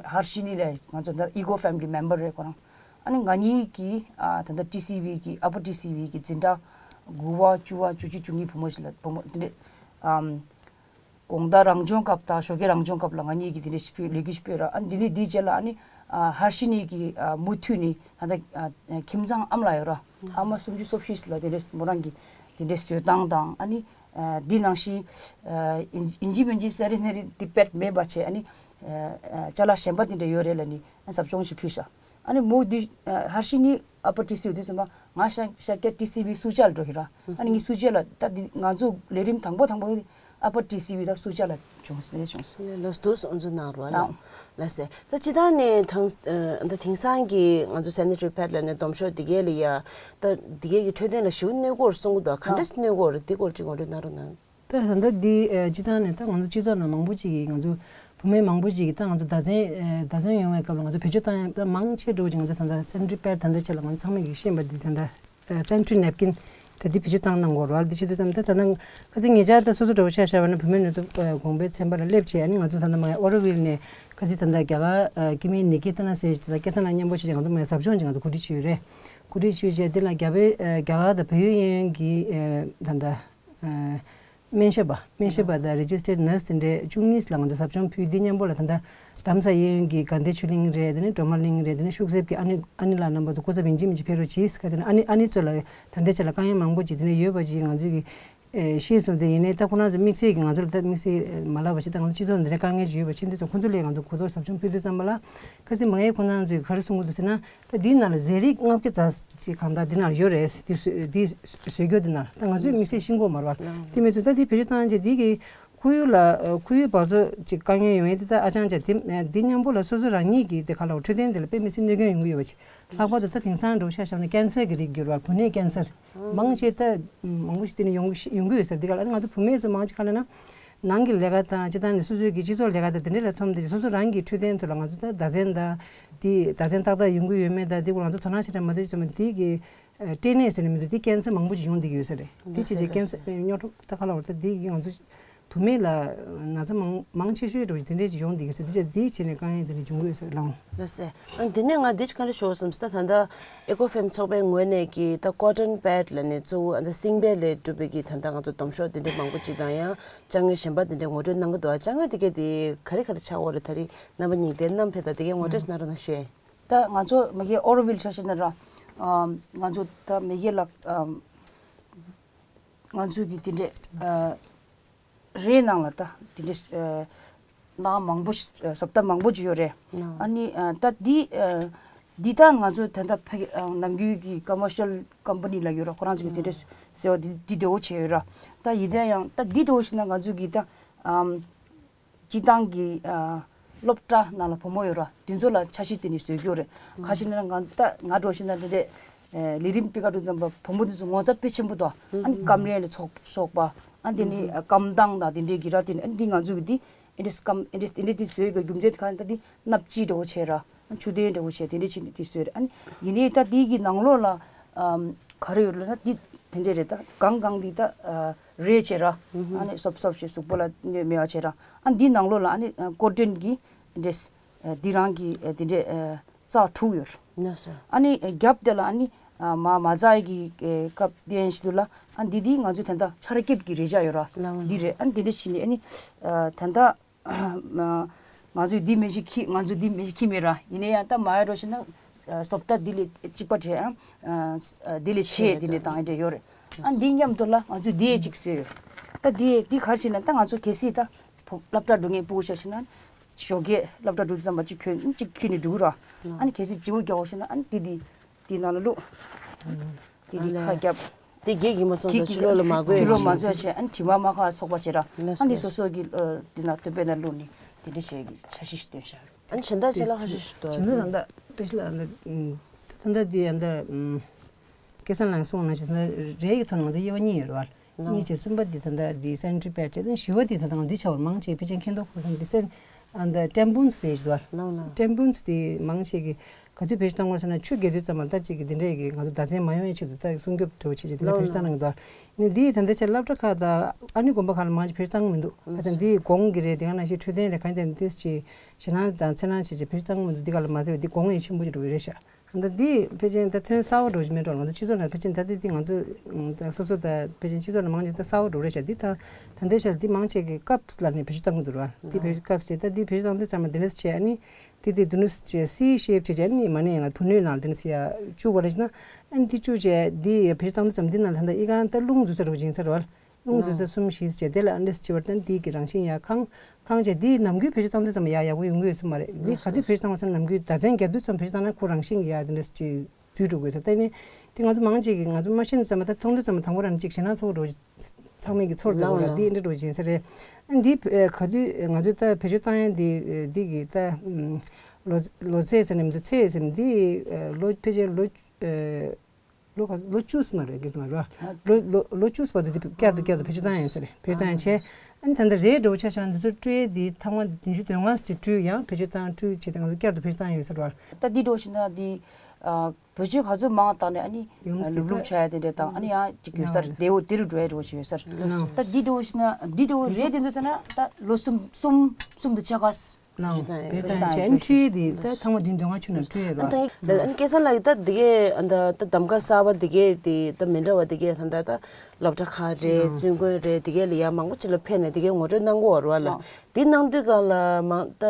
ཧར་ཤི་ནི་ལ་ང་ཚོ་ད་ཨི་ཀོ་ཕེམ་གི་མེམ་བར་རེད་ཁོ་རང་། ཨ་ནི་ང་གཉིས་ཀྱི་ད་ལྟ་ཊི་སི་ཝི་གི་ཨ་པར་ཊི་སི་ཝི་གི་འཛིན་གྲྭ་དགུ་བ་བཅུ་བ་བཅུ་གཅིག་བཅུ་གཉིས་བུ་མོ་ཞིག་ལ་བུ་མོ་དེ་འདྲས། དགོང་དག་རང་སྦྱོང་སྐབས་དང་ཞོགས་ཀས་རང་སྦྱོང་སྐབས་ལ་ང་གཉིས་ཀྱིས་དེ་འདྲའི་ཞིག་ཕུལ་ལས་འགུལ་ཞིག་སྤེལ་ར། ཨ་འདི་ནས་འདིའི་རྗེས་ལ་ཨ་ནི་ཧར་ཤི་ནི་གི་མུ་མཐུད་ནས་ད་ལྟ་ཁྱིམ་ཚང་ཨ་མ་ལགས་ཡོད་ར། ཨ་མ་སུམ་ཅུ་སོ་བཞི་ལ་དེ་འདྲའི་མོ་རང་གི་དེ་འདྲའི་བཟོས་སྟངས་དང་ཨ་ནི་འདི་ནང་བཞིན་ཨིན་ཇི་མིན་ཇི་སེ་རི་ནེ་རི་འདི་དཔེ་མེད་པ་བྱས་ཨ་ནི་ཅ་ལག་གཞན་པ་དེ་འདྲ་ཡོད་རེད་ལ་ནི་ཟབ་སྦྱོང་ཞིག་ཕུལ་ཤག་ཨ་ནི་མོ་འདི་ཧར་ཤི་ནི་ཨ་པར་ཊི་སི་ཝི་དུས་ཙམ་པ་ང་ཤ་ཤ་སྐྱ་ཊི་སི་ཝི་སུ་ཅག་ལ་འགྲོ་གི་ར། ཨ་ནི་ངའི་སུ་ཅག་ལ་ད་འདི་ང་ཚོ་ལས་རིམ་དང་པོ་དང་པོ་ཨ་པར་ཊི་སི་ཝི་ད་སུ་ཅག་ལ་བྱུང་སོང་རེད་བྱུང་སོང་། ལགས་སོ་འདུག་སེ་ཨོ་ཙི་གནང་རོགས་ལགས། ལགས་སེ་ད་སྤྱི་བཏང་ནས་དང་ད་དེང་སང་གི་ང་ཚོ་སེ་ནི་ཊ་རི་པེཌ་ལ་ནས་སྡོམ་ཤོག་འདི་གས་ལ་ཡ་ད་འདི་གས་ཀྱི་འཕྲོད་བསྟེན་ལ་ཞེ་པོ་གནོད་ཀྱི་ཡོད་རེད་གསུང་གི་འདུག་ག་འདྲས་གནོད་ཀྱི་ཡོད་རེད་འདི་སྐོར་ཅིག་ངོ་སྤྲོད་གནང་རོགས་གནང་། ད་ད་ལྟ་འདི་ཨ་སྤྱི་བཏང་ནས་ད་ང་ཚོ་སྤྱི་ཚོགས་ནང་མང་པོ་ཅིག་གིས་ང་ཚོ་བུད་མེད་མང་པོ་ཅིག་གིས་ད་ང་ཚོ་བདག་འཛིན་ཨ་བདག་འཛིན་ཡོང་བའི་སྐབས་ལ་ང་ཚོ་བེད་སྤྱོད་བཏང་ཡ་ད་མང་ཆེ་འགྲོ་ཅིག་ང་ཚོ་ད་ལྟ་སེ་ནི་ཊ་རི་པེཌ་ད་ལྟ་ཆེད་ལ་ང་ཚོ་ཚང་མས་ཀྱིས་ཤེས་པ་འདི་ད་ལྟ་ཨ་སེ་ནི་ཊ་རི་ནེབ་ཀིན་ད་འདི་བེད་སྤྱོད་བཏང་གནང་དགོས་རེད་བ། འདི་བྱེད་དུས་ཙམ་ད་ད་ནང་ཁ་སང་ཉེ་ཆར་ད་སོ་སོ་འདྲ་བོ་ཤ་ཤ་བ་ན་བུད་མེད་ནུས་སྟོབས་ཨ་དགོན་པའི་ཚན་པ་ལ་སླེབས་བྱས་ཨ་ནི་ང་ཚོ་ད་ལྟ་མ་ཨོ་རོ་ཝིལ་ནས་ཁ་སང་ད་ལྟ་རྒྱ་གར་ཨ་སྐྱེ་དམན་ནི་ཀི་ཏ་ན་ཟེར་ད་ལྟ་སྐལ་བཟང་ལགས་མཉམ་པོ་བྱས་ང་ཚོ་མ་ཟབ་སྦྱོང་ཅིག་ང་ཚོ་གོ་སྒྲིག་བྱས་ཡོད་རེད། གོ་སྒྲིག་ཞུས་རྗེས་འདི་ལ་རྒྱ་བོད་ཨ་རྒྱ་གར་དང་བལ་ཡུལ་གཡས་གཡོན་གྱི་ཨ་ད་ལྟ་ཨ་སྨན་ཞབས་པ་སྨན་ཞབས་པ་དང་རེ་ཇི་སི་ཊར་ཌི་ནར་སི་དེ་འདྲའི་བཅུ་གཉིས་ལ་ང་ཚོ་ཟབ་སྦྱོང་ཕུལ། འདི་མཉམ་པོ་ལ་ད་ལྟ་རྡ་རམ་ས་གཡས་གཡོན་གྱི་དགའ་ལྡན་ཆོས་གླིང་རེད། དེ་ནས་སྒྲོལ་མ་གླིང་རེད། དེ་ནས་ཤུག་གསེབ་ཀྱི་ཨ་ནེ་ཨ་ནེ་ལགས་རྣམ་པ་ཚོ་སྐུ་ཚབ་ཡིན་གཅིག་མིན་གཅིག་ཕེབས་རོགས་གྱིས། ག་ཅེ་ན་ཨ་ནེ་ཨ་ནེ་ཚོ་ལ་ད་ལྟའི་ཆ་ལ་དཀའ་ངལ་མང་པོ་ཅིག་དེ་འདྲ་ཡོད་པ་ཅིག་ང་ཚོ་གི་ཨེ་ཤེས་སོང་། དེ་ཡིན་ནའི་ད་ཁོ་རང་ཚོ་དམིགས་བསལ་གྱི་ང་ཚོ་ལ་ད་དམིགས་བསལ་མ་ལབ་པ་ཞིག་ད་ང་ཚོ་སྤྱི་ཚོགས་འདི་འདྲའི་དཀའ་ངལ་ཅིག་ཡོད་པ་ཕྱིན་དུས་ཙམ་ཁོ་ཚོ་ལས་ང་ཚོ་གོ་རྟོགས་ཟབ་སྦྱོང་ཕུལ་དུས་ཙམ་པ་ལ་ཁ་སང་མ་ངའི་ཁོ་རང་ཚོས་ག་རེ་གསུང་གི་འདུག་ཟེར་ན། ད་འདིའི་ནང་ལ་ཟས་རིགས་ལྔ་བརྒྱ་ཙམ་ཅིག་གང་ལྟར་འདི་ནང་ལ་ཡོད་རེད། འདི་བཟོ་འདི་བཟོ་རྒྱུ་འདི་ནང་ད་ང་ཚོས་དམིགས་བསལ་ཤེས་ཀྱི་ཡོད་མ་རེད་པ། དེ་མིན་ཚུལ་ད་འདི་བེད་སྤྱོད་བཏང་བྱས་འདི་གི་ཁོར་ཡུག་ལ་ཁོར་ཡུག་འབག་བཙོག་ཅིག་དཀའ་ངལ་ཡོང་ཡས་འདི་ད་ཨ་ཅང་ཅག་འདི་འདི་མཉམ་པོ་ལ་སོ་སོ་རང་ཉིད་ཀྱི་དེ་ག་ལ་འཕྲོད་བསྟེན་དེ་ལ་དཔེ་མི་སྲིད་གནོད་སྐྱོན་ཡོང་གི་ཡོད་པ་ཅིག་ལྷག་པར་དུ་ད་དེང་སང་འགྲོ་ཤ་ཤ་ན་ཀན་སར་གྱི་རིགས་འགྱུར་བ་བུ་ནད་ཀན་སར་མང་ཆེ་ད་མང་པོ་ཞིག་དེ་ནས་ཡོང་ཡོང་གི་ཡོད་ས་འདི་ག་ལ་ཨ་ནི་ང་ཚོ་བུད་མེད་ཚོ་མང་ཆེ་ག་ལ་ན། ནང་གི་ལས་ཀ་དང་སྤྱི་བཏང་ནས་སོ་སོའི་གི་སྤྱི་ཚོགས་ལས་ཀ་དང་དེ་འདྲ་ལ་འཐོམ་སྟེ་སོ་སོ་རང་གི་འཕྲོད་བསྟེན་ཐོག་ལ་ང་ཚོ་ད་བདག་འཛིན་དང་དེ་བདག་འཛིན་ཏག་ཏག་ཡོང་གི་ཡོད་མེད་དང་དེ་སྐོར་ང་ཚོ་དོ་སྣང་ཆེ་དྲགས་མ་ཐུབ་ཙམ་དེ་གི་སྐྲན་ནད་ཟེར་ནས་མི་འདུག་དེ་ཀན་སར་མང་པོ་ཞིག་ཡོང་བསྡད་ཀྱི་ཡོད་ས་རེད། དེ་བྱས་རྗེས་ཀན་སར་རྙོག་དྲ་ད་ག་ལ་བར་ད་དེ་གི་ང་ཚོ་བུད་མེད་ལ་ན་ཚ་མང་མང་ཆེ་ཤོས་འགྲོ་དེ་འདྲས་ཅིག་ཡོང་བསྡད་ཀྱི་ཡོད་ས་དེ་བྱས་དེ་བྱས་ནས་དཀའ་ངལ་དེ་འདྲ་འབྱུང་གི་ཡོད་ས་རེད་ལགས། ལགས་སེ། ཨ་འདི་ནས་ང་འདི་ཅིག་ག་རེ་ཞུ་བསམ་སྟེ་ད་ད་ལྟ་ཨེ་ཀོ་ཕེམ་ཚོགས་པའི་ངོས་ནས་ཀྱི་ད་ཀོ་ཊོན་པེཌ་ལ་ནས་གཙོ་བོ་ཨ་ད་སྲིན་བལ་ལས་གྲུབ་པའི་ཀྱི་ད་ད་ང་ཚོ་སྡོམ་ཤོག་འདི་འདྲ་མང་པོ་ཅིག་དང་ཡང་ཅ་དངོས་གཞན་པ་འདི་འདྲ་ངོ་སྤྲོད་གནང་གི་འདུག་ཨ་ཅ་དངོས་འདི་གས་དེ་ག་རེ་ག་རེ་ཆགས་ཡོད་རེད། ད་རེས་རྣམ་པ་གཉིས་དེ་བསྣམས་ཕེབས་ད་འདི་གས་ངོ་སྤྲོད་གནང་རོགས་གནང་ཞེས། ད་ང་ཚོ་མ་གི་ཨོ་རོ་ཝིལ་ཆ་བཞག་ན་ར་ང་ཚོ་ད་མ་གི་ལ་ང་ཚོ་གི་དེ་འདྲས། རེའི་ནང་ལ་ད་དེ་འདྲའི་ནང་མང་པོ་ཞིག་བཟོ་ལྟ་མང་པོ་ཅིག་ཡོད་རེད། ཨ་ནི་ད་འདི་འདི་ད་ང་ཚོ་ད་ལྟ་ཕ་གི་ནམ་རྒྱུན་གྱི་ཀོ་མར་ཤལ་ཀམ་པ་ནི་ལ་ཡོད་ར། ཁོ་རང་ཚོ་གི་དེ་འདྲའི་ཟེར་བ་འདི་འདི་འདྲ་བོ་བྱས་ཡོད་ར། ད་ཡིན་ད་ཡང་ད་འདི་འདྲ་བོ་ཞིག་ན་ང་ཚོ་གི་ད་སྤྱི་བཏང་གི་སློབ་གྲྭ་ནང་ལ་བུ་མོ་ཡོད་ར། དེ་ཚོ་ལ་འཆར་གཞི་དེ་ནི་བཟོས་ཡོད་རེད། ཁ་ཤས་ནི་ང་ད་ང་འགྲོ་ཞིག་ན་དེ་འདྲའི། ལས་རིམ་སྤེལ་ག་འགྲོ་ཙམ་པ་བུ་མོ་དེ་ཚོ་ངོ་ཚ་དཔེ་ཆེན་པོ་འདུག་ཨ་ནི་སྐམ་རལ་ལ་སོགས་པ། ཨ་དེ་ནི་སྐམ་ཐང་དང་དེ་འདྲའི་གི་ར། དེ་ནི་ཨ་ནི་འདི་ང་ཚོ་གི་འདི་ཨེ་འདྲ་སྐམ་ཨེ་འདྲ་ཨེ་འདྲ་དེ་བཟོས་གི་རྒྱུ་མཚན་དེ་ག་ནི་ད་འདི་སྣབས་ལྕི་འདྲ་བོ་བྱས་ར། ཨ་ཆུ་ལྡན་འདྲ་བོ་བྱས་དེ་འདྲ་བྱས་ནས་དེ་བཟོས་རེད། ཨ་ནི་ཡིན་ནའི་ད་འདི་གི་ནང་ལོགས་ལ་ག་རེ་ཡོད་ལབ་ན་འདི་དེ་འདྲ་རེད། ད་གང་གང་འདི་ད་རས་བྱས་ར། ཨ་ནི་སོབ་སོབ་བྱས་གཟུགས་པོ་ལ་གནོད་མེད་པ་བྱས་ར། ཨ་འདི་ནང་ལོགས་ལ་ཨ་ནི་ཀོ་ཊོན་གི་ཨེ་འདྲ། འདི་རང་གི་དེ་འདྲའི་རྩ་དྲུག་ཡོད། ཨ་ནི་རྒྱབ་དེ་ལ་ཨ་ནི་མ་མ་རྩ་གི་སྐབས་དེ་ཡན་ཞིག་ཏུ་ལ་ཨ་འདི་འདི་ང་ཚོའི་ད་ལྟ་ཆར་འབེབས་ཀྱི་རས་ཆ་ཡོད་ར། འདི་རེད། ཨ་འདི་འདྲ་ཞིག་ནི་ཨ་ནི་ད་ལྟ་ང་ཚོས་འདི་མེ་ཤིང་ཁྱེར་ང་ཚོས་འདི་མེ་ཤིང་ཁྱེར་མེད་ར། ཡིན་ན་ཡང་ད་མ་ཡ་འགྲོ་ཞིག་ན་བཟོ་ལྟ་འདི་ལས་གཅིག་པ་བྲལ་ཨ་འདི་ལས་ཆེ་འདི་ལས་དང་འདྲ་ཡོད་རེད། ཨ་འདི་མཉམ་དུ་ལ་ང་ཚོས་འདི་ཡས་གཅིག་བཟོས་ཡོད། ད་འདི་འདི་ག་རེ་ཞིག་ན་ད་ང་ཚོ་གལ་སྲིད་ད། སློབ་གྲྭ་འགྲོ་མཁན་ཕྲུ་གུ་ཤ་ཤི་ན། ཞོགས་ཀས་སློབ་གྲྭ་འགྲོ་དུས་ཙམ་པ་གཅིག་གྱོན་གཅིག་གྱོན་ནས་འགྲོ་གི་ར། ཨ་ནི་གལ་སྲིད་ལྗིད་པོ་རྒྱག་འོ་ཤི་ན་ཨ་ནི་དེ་དེ་དེ་ནང་ལ་བླུགས། དེ་དེ་ཁ་རྒྱབ། དེ་གེགས་ཡིན་མ་སོང་ཙང་ཕྱི་ལོགས་ལ་མ་འགོས་ཕྱི་ལོགས་མ་འགོས་བྱས། ཨ་ནི་དྲི་མ་མ་ཁ་ཚོགས་པ་བྱེད་ར། ལགས་ཨ་ནི་ལགས། སོ་སོ་གི་དེ་ན་སྟོད་པའི་ནང་བླུགས་ནས་དེ་འདྲ་བྱས་ཀྱི་འཆར་གཞི་ཞིག་བཏོན་ཤག་ཨ་ནི་གཞན་དག་ཅི་ལ་ཁ་ཤས་ཤིག་འདུག་གཞན་དག་ད་ལྟ་བཀྲ་ཤིས་ལགས་ད་ད་ལྟ་འདི་ཨ་ད་སྐལ་བཟང་ལགས་གསུངས་ནང་བཞིན་ད་རས་ཀྱི་ཐོག་ནས་ང་ཚོ་དབྱེ་བ་གཉིས་ཡོད་རེད་བ། གཉིས་བྱས་གསུམ་པ་འདི་ད་ལྟ་འདི་sanitary pad བྱས་ད་བཞི་པ་འདི་ད་ལྟ་ང་འདི་བྱ་བར་མང་ཆེ་ཕལ་ཆེར་མཁྱེན་རྟོགས་ཁོ་ཚོ་འདི་སེན་ཨ་ད་tampons ཟེར་གྱི་འདུག་བ། tampons འདི་མང་ཆེ་གི་ག་དུས་བེད་སྤྱོད་བཏང་དགོས་ཟེར་ན་ཆུ་རྒྱག་དུས་ཙམ་པ་ད་ཅིག་གི་འདི་འདྲས་གི་ང་ཚོ་ཟླ་མཚན་མ་ཡོང་ཡས་ཆེད་དུ་ད་སྲུང་སྐྱོབ་འདྲ་བོ་བྱེད་ཅིག་འདི་འདྲ་བེད་སྤྱོད་བཏང་གནང་གི་འདུག་བ། ནི་འདི་ད་ལྟ་ཆ་སློབ་གྲྭ་ཁག་དང་ཨ་ནི་དགོན་པ་ཁག་ལ་མང་ཆེ་བེད་སྤྱོད་བཏང་མི་འདུག་ཧ་ཅང་འདི་གོང་གི་རེད། དེ་ག་ནང་བཞིན་འཕྲོད་བསྟེན་རེད། གང་ཡིན་ད་འདི་ཅིག་ཞེད་སྣང་དང་འཚེར་སྣང་བྱེད་ཅིག་བེད་སྤྱོད་བཏང་མི་འདུག་འདི་ག་ལ་མ་ཟད་པའི་འདི་གོང་ཡང་ཆེན་པོ་ཞིག་འགྲོ་གི་རེད་ཤག་ད་འདི་ཕལ་ཆེར་ད་ཐོན་གསར་པ་འགྲོ་བཞིན་མེད་འགྲོ་ང་ཚོ་སྤྱི་ཚོགས་ནང་ཕལ་ཆེར་ད་འདི་འདི་ང་ཚོ་ད་སོ་སོ་ད་ཕལ་ཆེར་སྤྱི་ཚོགས་ནང་མང་ཆེ་ད་གསར་པ་འགྲོ་རེད་ཤག་འདི་ད་ད་ལྟའི་ཆར་འདི་མང་ཆེ་གི་ཀབ་ལ་ནི་བེད་སྤྱོད་བཏང་གི་འདུག་ར། འདི་བེད་ཀབ་ཟེར་ད་འདི་བེད་སྤྱོད་བཏང་དུས་ཙམ་པ་འདི་ནས་བྱས་ཨ་ནི་འདི་དེ་དུ་ནུས་བྱས་སི་ཤེབ་བྱས་བྱས་ཨ་ནི་མ་ནས་ང་བུ་སྣོད་ནང་འདི་ནས་ཡ་བཅུག་པ་རེད་ན་ཨ་ནི་འདི་བཅུག་བྱས་འདི་བེད་སྤྱོད་བཏང་དུས་ཙམ་འདི་ནང་ད་ལྟ་ཨི་ཁང་ད་རླུང་འཛུལ་ས་རུ་ཡིན་ས་རེད་བ། རླུང་འཛུལ་ས་གསུམ་བཞི་བྱས་དེ་ལ་ཨ་ནི་བྱས་པར་བརྟེན་འདི་གི་རང་བཞིན་ཡ་ཁང་ཁང་བྱས་འདི་ནམ་རྒྱུན་བེད་སྤྱོད་བཏང་དུས་ཙམ་ཡ་ཡག་པོ་ཡོང་གི་ཡོད་ས་མ་རེད། འདི་ག་དུས་བེད་སྤྱོད་བཏང་བ་ཙམ་ནམ་རྒྱུན་ཟླ་མཚན་བརྒྱབ་དུས་ཙམ་བེད་སྤྱོད་བཏང་ན་ཁོ་རང་བཞིན་གྱི་ཡ་འདི་འདྲ་ཅིག་འཛུལ་འགྲོ་དགོས་ས། དེ་ནི་དེ་ང་ཚོ་མང་ཆེ་གི་ང་ཚོ་མ་ཤེས་ཙམ་མ་ད་མཐོང་དུས་ཙམ་མ་དང་པོ་རང་གཅིག་ཞེད་སྣང་ཚ་བོ་འགྲོ་ཚང་མས་ཀྱི་ཚོར་བསྡད་ཡོད་ར། འདི་འདྲ་འགྲོ་ཅིག་ཡིན་ས་རེད། འདི་ག་དུས་ང་ཚོས་ད་བེད་སྤྱོད་བཏང་ཡ་འདི་འདི་གི་ད་ལོ་ལོ་ཚད་ཟེར་ནས་མི་འདུག་ཚད་ཟེར་འདི་ལོ་ཕལ་ཆེར་ལོ་ལོ་ག་ལོ་བཅུ་ཙམ་རེད་ཀྱི་ཙམ་རེད། ལོ་ལོ་ལོ་བཅུ་ཙམ་བར་དུ་དེ་བསྐྱར་དུ་བསྐྱར་དུ་བེད་སྤྱོད་བཏང་ཡོད་ས་རེད། བེད་སྤྱོད་བཏང་ཡ་བྱས་ཨ་ནི་ད་ལྟ་རས་འགྲོ་ཆ་བཞག་འདི་ཚོ་སྤྲོད་དེ་ཐེངས་མ་བདུན་ཅུ་དོན་ལྔ་ཙམ་ཅིག་སྤྲོད་ཡང་བེད་སྤྱོད་བཏང་སྤྲོད་བྱས་ཏེ་ང་ཚོ་བསྐྱར་དུ་བེད་སྤྱོད་བཏང་ཡོད་ས་རེད། ད་འདི་འགྲོ་ཞིག་ན་འདི་བེད་སྤྱོད་ག་ཚོད་མང་བཏང་ནས་ཨ་ནི་ཡོང་ལུག་ལུག་ཆ་ཡ་དེ་འདྲས་དང་ཨ་ནི་ཡང་ཅིག་ཡོད་ས་རེད། དེ་འོ་དེ་རུ་འགྲོ་ཡ་འགྲོ་ཞིག་ཡོད་ས་རེད། ད་འདི་འགྲོ་ཞིག་ན་འདི་འགྲོ་རས་དེ་ཚོ་ཚོ་ན་ད་ལོ་གསུམ་གསུམ་གསུམ་དུ་ཆ་ག་ནང་བེད་སྤྱོད་བཏང་ཡང་ཆུའི་དེ་ད་ཐེངས་མ་བདུན་དོན་ལྔ་ཆུ་ནང་བཀྲུས་ཡོད་ར། ཨ་ད་ཨ་ནི་སྐལ་བཟང་ལགས་ཀྱིས་ད་འདི་གའི་ཨ་ད་ད་གདམ་ག་གསར་པ་འདི་གའི་དེ་ད་མི་འདྲ་བ་འདི་གའི་ད་ད་ད་སློབ་གྲྭ་ཁག་རེད། བཙུན་དགོན་རེད། འདི་གའི་ལ་ཡ་མང་པོ་ཅིག་ལ་ཕེབས་ནས་འདི་གའི་ངོ་སྤྲོད་གནང་གི་ཡོད་རེད་བ་ལ། འདི་གནང་དུས་སྒང་ལ་མང་ད་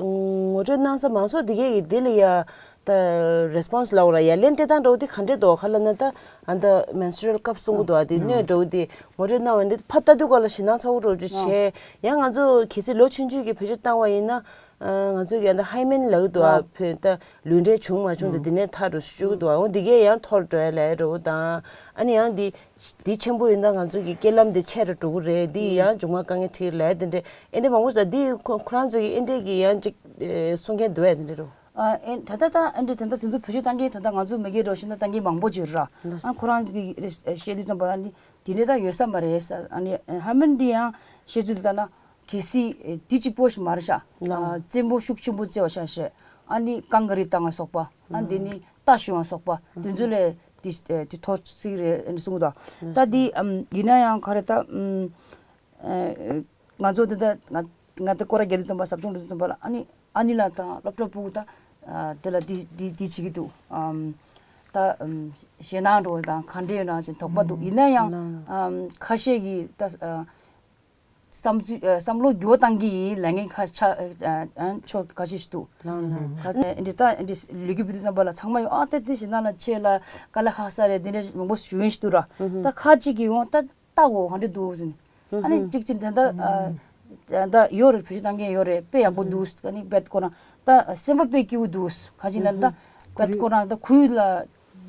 ངོ་སྤྲོད་གནང་ས་མང་ཚོགས་འདི་གའི་གི་འདི་ལ་ཡ། ད་response ལབ་ར་ཡ་ལན་སྤྲད་སྟངས་འདྲ་བོ་དེ་ག་འདྲས་འདུག་ག་ལབ་ན་ད་ཨ་ད་menstrual cup གསུང་གི་འདུག་ཨ་དེ་སྣོད་འདྲ་བོ་དེ་ངོ་སྤྲོད་གནང་བ་འདི་ཕར་ལྟ་དུས་སྒང་ལ་ཞེད་སྣང་ཚ་བོ་འདྲ་བོ་ཅིག་བྱས། ཡང་ང་ཚོ་གལ་སྲིད་ལོ་ཆུང་ཆུང་གི་བེད་སྤྱོད་བཏང་བ་ཡིན་ན་ང་ཚོ་གི་ཨ་ད་hymen ལབ་གི་འདུག་ཨ་བོད་ད་ལུས་འབྲེལ་བྱུང་མ་བྱུང་དེ་དེ་ནས་ཐག་འགྲོ་ཞུ་གི་འདུག་ཨ། འོ་འདི་གས་ཡང་འཐོར་འགྲོ་ཡ་ལས་འདྲ་བོ་དང་ཨ་ནི་ཡང་འདི་འདི་ཆེན་པོ་ཡིན་ན་ང་ཚོ་གི་སྐྱེ་ལམ་དེ་ཆེ་རུ་འགྲོ་གི་རེད། འདི་ཡང་མཇུག་མ་དཀའ་ངལ་འཕྲད་ལས་དེ་འདྲས་ཨེ་འདྲས་མང་པོ་ཟ་འདི་ཁོ་ཁོ་རང་ཚོ་གི་ཨེ་འདྲས་གི་ཡང་ཅིག་གསུང་མཁན་འདུག་ཨེ་དེ་འདྲས་རོ། ཨ་ཨེ་ད་ལྟ་ད་ཨེ་འདྲས་ད་ལྟ་དེ་ཚོ་བེད་སྤྱོད་བཏང་མཁན་ད་ལྟ་ང་ཚོ་མི་སྒེར་འགྲོ་ཤེས་ན་བཏང་མཁན་མང་པོ་ཅིག་ཡོད་ར། ལགས་སོ། ཨ་ཁོ་རང་ཚོ་གི་རེ་བཤད་དུས་ཙམ་པ་ཨ་ནི་དེ་འདྲས་ད་ཡོད་ས་མ་རེད་ས། ཨ་ནི་ཧ་མན་འདི་ཡང་བཤད་ཚུལ་ལྟར་ན་གལ་སྲིད་དེ་གཅིག་པོ་ཞིག་མ་རེད་ཤག་ལགས། ཨ་བཙན་པོ་ཤུགས་ཆེན་པོ་བརྩི་བ་ཤག་ཤེས། ཨ་ནི་རྐང་ག་རི་བཏང་བ་སོགས་པ་ཨ་འདི་ནི་རྟ་ཞོན་བ་སོགས་པ་དེ་ཚོ་ལས་དེ་དེ་ཐོར་ཚིག་རེད་ཨ་ནི་གསུང་གི་འདུག་ད་འདི་ཨམ་ཡིན་ན་ཡང་ག་རེ་ད་ཨམ། ང་ཚོ་དེ་འདྲ་ང་ང་དེ་སྐོར་ར་རྒྱལ་དུ་བཙོང་པ་ཟབ་སྦྱོང་དུ་བཙོང་པ་ལ་ཨ་ནི་ཨ་ནི་ལ་དང་སློབ་གྲྭ་ཕྲུ་གུ་དང་དེ་ལ་འདི་འདི་འདི་བྱེད་ཀྱི་འདུག་ཨམ་ད་ཞེད་སྣང་འགྲོ་དང་ག་འདྲ་ཡོད་ན་ཞེས་དོགས་པ་འདུག་ཡིན་ན་ཡང་ཨམ་ཁ་ཤས་ཀྱིས་ད་བསམ་ཚུལ་བསམ་བློ་འགྱུར་བ་བཏང་གི་ཡིན་ལབ་མཁན་ཁ་ཆ་ཕྱོགས་ཁ་ཤས་ཤིག་འདུག་ཁ་འདི་ད་འདི་ལོ་རྒྱུས་བུ་དུ་བཙོང་པ་ལ་ཚང་མ་ཡོད་ཨ་ད་དེ་ཞེད་སྣང་ལ་ཆེ་ལ་དཀའ་ལས་ཁག་ས་རེད་དེ་འདྲ་མང་པོ་ཞུ་མཁན་ཞིག་འདུག་ར་ད་ཁ་ཅིག་གིས་འོང་ད། ལྟ་འོ་ག་འདྲ་འདུག་ཟེར་ནས། ཨ་ནི་གཅིག་གཅིག་དེ་འདྲ་ཨ་ད་ཡོད་རེད། བེད་སྤྱོད་བཏང་མཁན་ཡོད་རེད། དཔེ་ཡག་པོ་འདུག་ཨ་ནི་བེད་ཁོ་རང་ད་སེམས་པ་དཔེ་སྐྱིད་པོ་འདུག་ག་ཅི་ལབ་ན་ད་བེད་ཁོ་རང་ད་ཁོའི་ལ་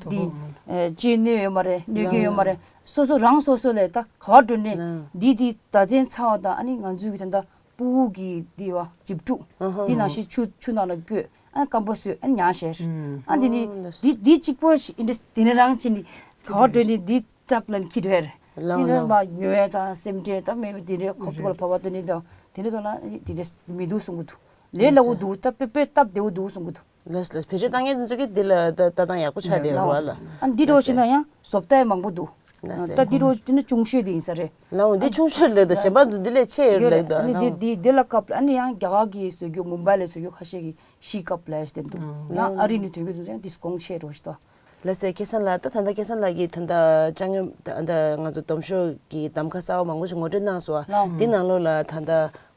འདི་ཨེ་ཅི་གནོད་ཡོད་མ་རེད། གནོད་སྐྱོན་ཡོད་མ་རེད། སོ་སོ་རང་སོ་སོ་ལས་ད་ག་བ་འགྲོ་ནས་འདི་འདི་ད་ཚན་ཚ་བ་དང་ཨ་ནི་ང་ཚོའི་གི་ད་ད་ཕྲུ་གུ་གི་འདི་བ་འཇིབ་ཕྲུག་འདི་ནང་བཞིན་ཆུ་ཆུ་ནང་ལ་བསྐྱོད་ཨ་ནི་སྐམ་པོ་བཟོས་ཨ་ནི་ཉར་བཞག་ཨ་འདི་ནི་འདི་འདི་གཅིག་པོ་ཞིག་ཨིན་དྲེ་དེ་ནི་རང་ཅི་ནི་ག་བ་འགྲོ་ནི་འདི། སྟབས་ལན་ཁྱི་རེད། ལའོ་དེ་ནས་ལའོ། མ་ཉོ་ཡ་དང་སེམས་ཁྲལ་དང་མེད་པ་དེ་འདྲའི་ཁོག་ཐོག་ལ་བབས་པ་དེ་ནས་དང་དེ་འདྲའི་ཐོག་ལ་དེ་འདྲའི་མི་འདུག་གསུང་གི་འདུག་ལས་སླ་པོ་འདུག་ད་དཔེ་དཔེ་སྟབས་བདེ་པོ་འདུག་གསུང་གི་འདུག་ལགས་ལགས། བེད་སྤྱོད་བཏང་མཁན་དེ་ཚོ་གིས་འདི་ལ་ལྟ་ལྟ་སྟངས་ཡག་པོ་ཆགས་བསྡད་ཡོད་རེད་བ་ལ། ཨ་འདི་འདྲ་བྱས་ན་ཡང་བཟོ་ལྟ་ཡང་མང་པོ་འདུག་ལགས་སོ། ད་འདི་འདྲ་དེ་ནི་ཆུང་ཤོས་དེ་ཡིན་ས་རེད། ལའོ་འདི་ཆུང་ཤོས་ལས་ད་གཞན་པ་ཚོ་འདི་ལས་ཆེ་ཡོད་ཡོད་ལས་རེད། ད་ཨ་ནི་འདི་འདི་འདི་ལ་སྐབས་ཨ་ནི་ཡང་རྒྱ་གར་གི་བཟོ་རྒྱུ་མུམ་བྷའི་ལ་བཟོ་རྒྱུ་ཁ་ཤས་ཀྱིས་ཤི་སྐབས་ལ་ཡ་ཞིག་བསྟན་འདུག་ཡང་ཨ་རི་ནས་ཐོན་རྒྱུ་དེ་ཚོ་ཡང་ཌིས་ཀའུན་ཊི་ཆེ་འགྲོ་ཞིག་ད། ལགས་སོ། སྐལ་བཟང་ལགས་ད་ད་ལྟ་སྐལ་བཟང་ལགས་ཀྱིས་ད་ལྟ་ཅ་དངོས་ད་ལྟ་ང་ཚོ་སྡོམ་ཤོག་གི་གདམ་ག་གསར་པ་མང་པོ་ཞིག་ངོ་སྤྲོད་གནང་སོང་བ། ལགས། འདི་ནང་ལོགས་ལ་ད་ལྟ་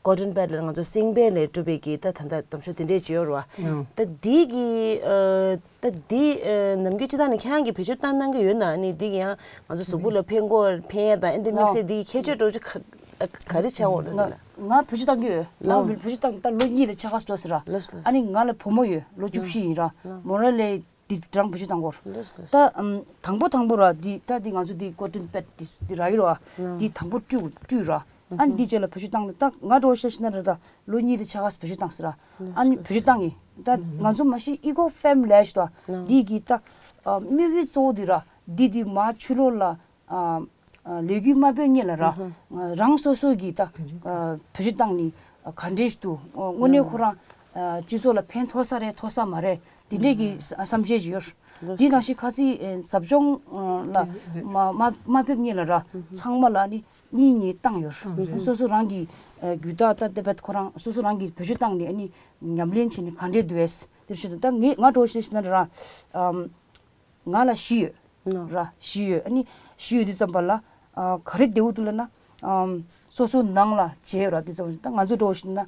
ཀོ་ཊོན་པེཌ་ལ་ང་ཚོ་སིང་པེ་ལས་གྲུབ་པའི་གི་ད་ད་ལྟ་སྡོམ་ཤོག་དེ་འདྲས་ཅིག་ཡོད་རེད་བ། ད་འདི་གི་ད་འདི་ནམ་རྒྱུན་སྤྱིར་བཏང་ནས་ཁྱེད་རང་གིས་བེད་སྤྱོད་བཏང་གནང་གི་ཡོད་ན་ནི་འདི་གི་ཡང་ང་ཚོ་གཟུགས་པོ་ལ་ཕན་གོ་ཕན་ཡ་དང་ཨེ་འདྲ་དམིགས་བསལ་འདི་གི་ཁྱད་ཆོས་འདྲ་བོ་ཅིག་ག་ག་རེ་ཆགས་འོང་རེད་ལ། ང་བེད་སྤྱོད་བཏང་གི་ཡོད། ང་བེད་སྤྱོད་བཏང་ད་ལོ་གཉིས་ལ་ཆ་ག་སྤྲོ་ཟེར་ར། ལགས་ལགས། ཨ་ནི་ང་ལ་བུ་མོ་ཡོད་ལོ་བཅུ་བཞི་ཡིན་ར། མོ་ར་ལས། འདི་རང་བེད་སྤྱོད་བཏང་དགོས། ལགས་སོ། ད་ཨམ་དང་པོ་དང་པོ་ར་འདི་ད་འདི་ང་ཚོ་འདི་ཀོ་ཊོན་པེཌ་འདི་འདི་རག་ཡོད་ར། ཨ། འདི་དང་པོ་བཀྲུས་བཀྲུས་ར། ཨ་ནི་འདི་རྗེས་ལ་བེད་སྤྱོད་བཏང་ད་ང་འདྲ་བོ་ཤ་ཤི་ན་ར་ད་ལོ་གཉིས་དེ་ཆ་ག་བེད་སྤྱོད་བཏང་ཟེར་ར། ཨ་ནི་བེད་སྤྱོད་བཏང་ཡིན། ད་ང་ཚོ་མ་གཞི་ཨི་ཀོ་ཕེམ་ལེ་ཤི་ད་འདི་གི་ད་ཨ་དམིགས་ཡུལ་གཙོ་བོ་འདི་ར་འདི་འདི་མ་ཆུ་ལོག་ལ། ཨ་ཨ་ལས་འགུལ་མ་སྤེལ་སྔོན་ལ་ར། ཨ་རང་སོ་སོ་གི་ད་ཨ་བེད་སྤྱོད་བཏང་ནི་ཨ་ག་འདྲས་འདུག་ཨ་དངོས་གནས་ཁོ་རང་ཨ་སྤྱི་ཚོགས་ལ་ཕན་ཐོགས་ས་རེད་ཐོགས་ས་མ་རེད་དེ་འདྲས་ཀྱི་ཨ་བསམ་འཆར་ཞིག་ཡོད། འདི་ནང་བཞིན་ཁ་སང་ཨ་ཟབ་སྦྱོང་ཨ་ལ་མ་མ་མ་ཕེབས་སྔོན་ལ་ར་ཚང་མ་ལ་ནི་གཉིས་གཉིས་བཏང་ཡོད། སོ་སོ་རང་གི་ཨ་རྒྱུ་དག་ད་ལྟ་བར་ཁོ་རང་སོ་སོ་རང་གི་བེད་སྤྱོད་བཏང་ནི་ཨ་ནི་ཉམས་ལེན་བྱས་ནི་ག་འདྲས་འདུག་ཨེ་དེ་ཞུ་ད་ངས་ང་འདྲ་བོ་ཤ་ཤི་ན་ར་ཨམ། ང་ལ་བཞི་ཡོད། ནོ། ར་བཞི་ཡོད། ཨ་ནི་བཞི་ཡོད་དུས་ཙམ་པ་ལ་ཨ་ག་རེ་བདེ་བོ་འདུག་ལབ་ན་ཨམ་སོ་སོ་ནང་ལ་བྱས་ཡོད་ར། དུས་ཙམ་ད་ང་ཚོ་འདྲ་བོ་ཞིག་ན་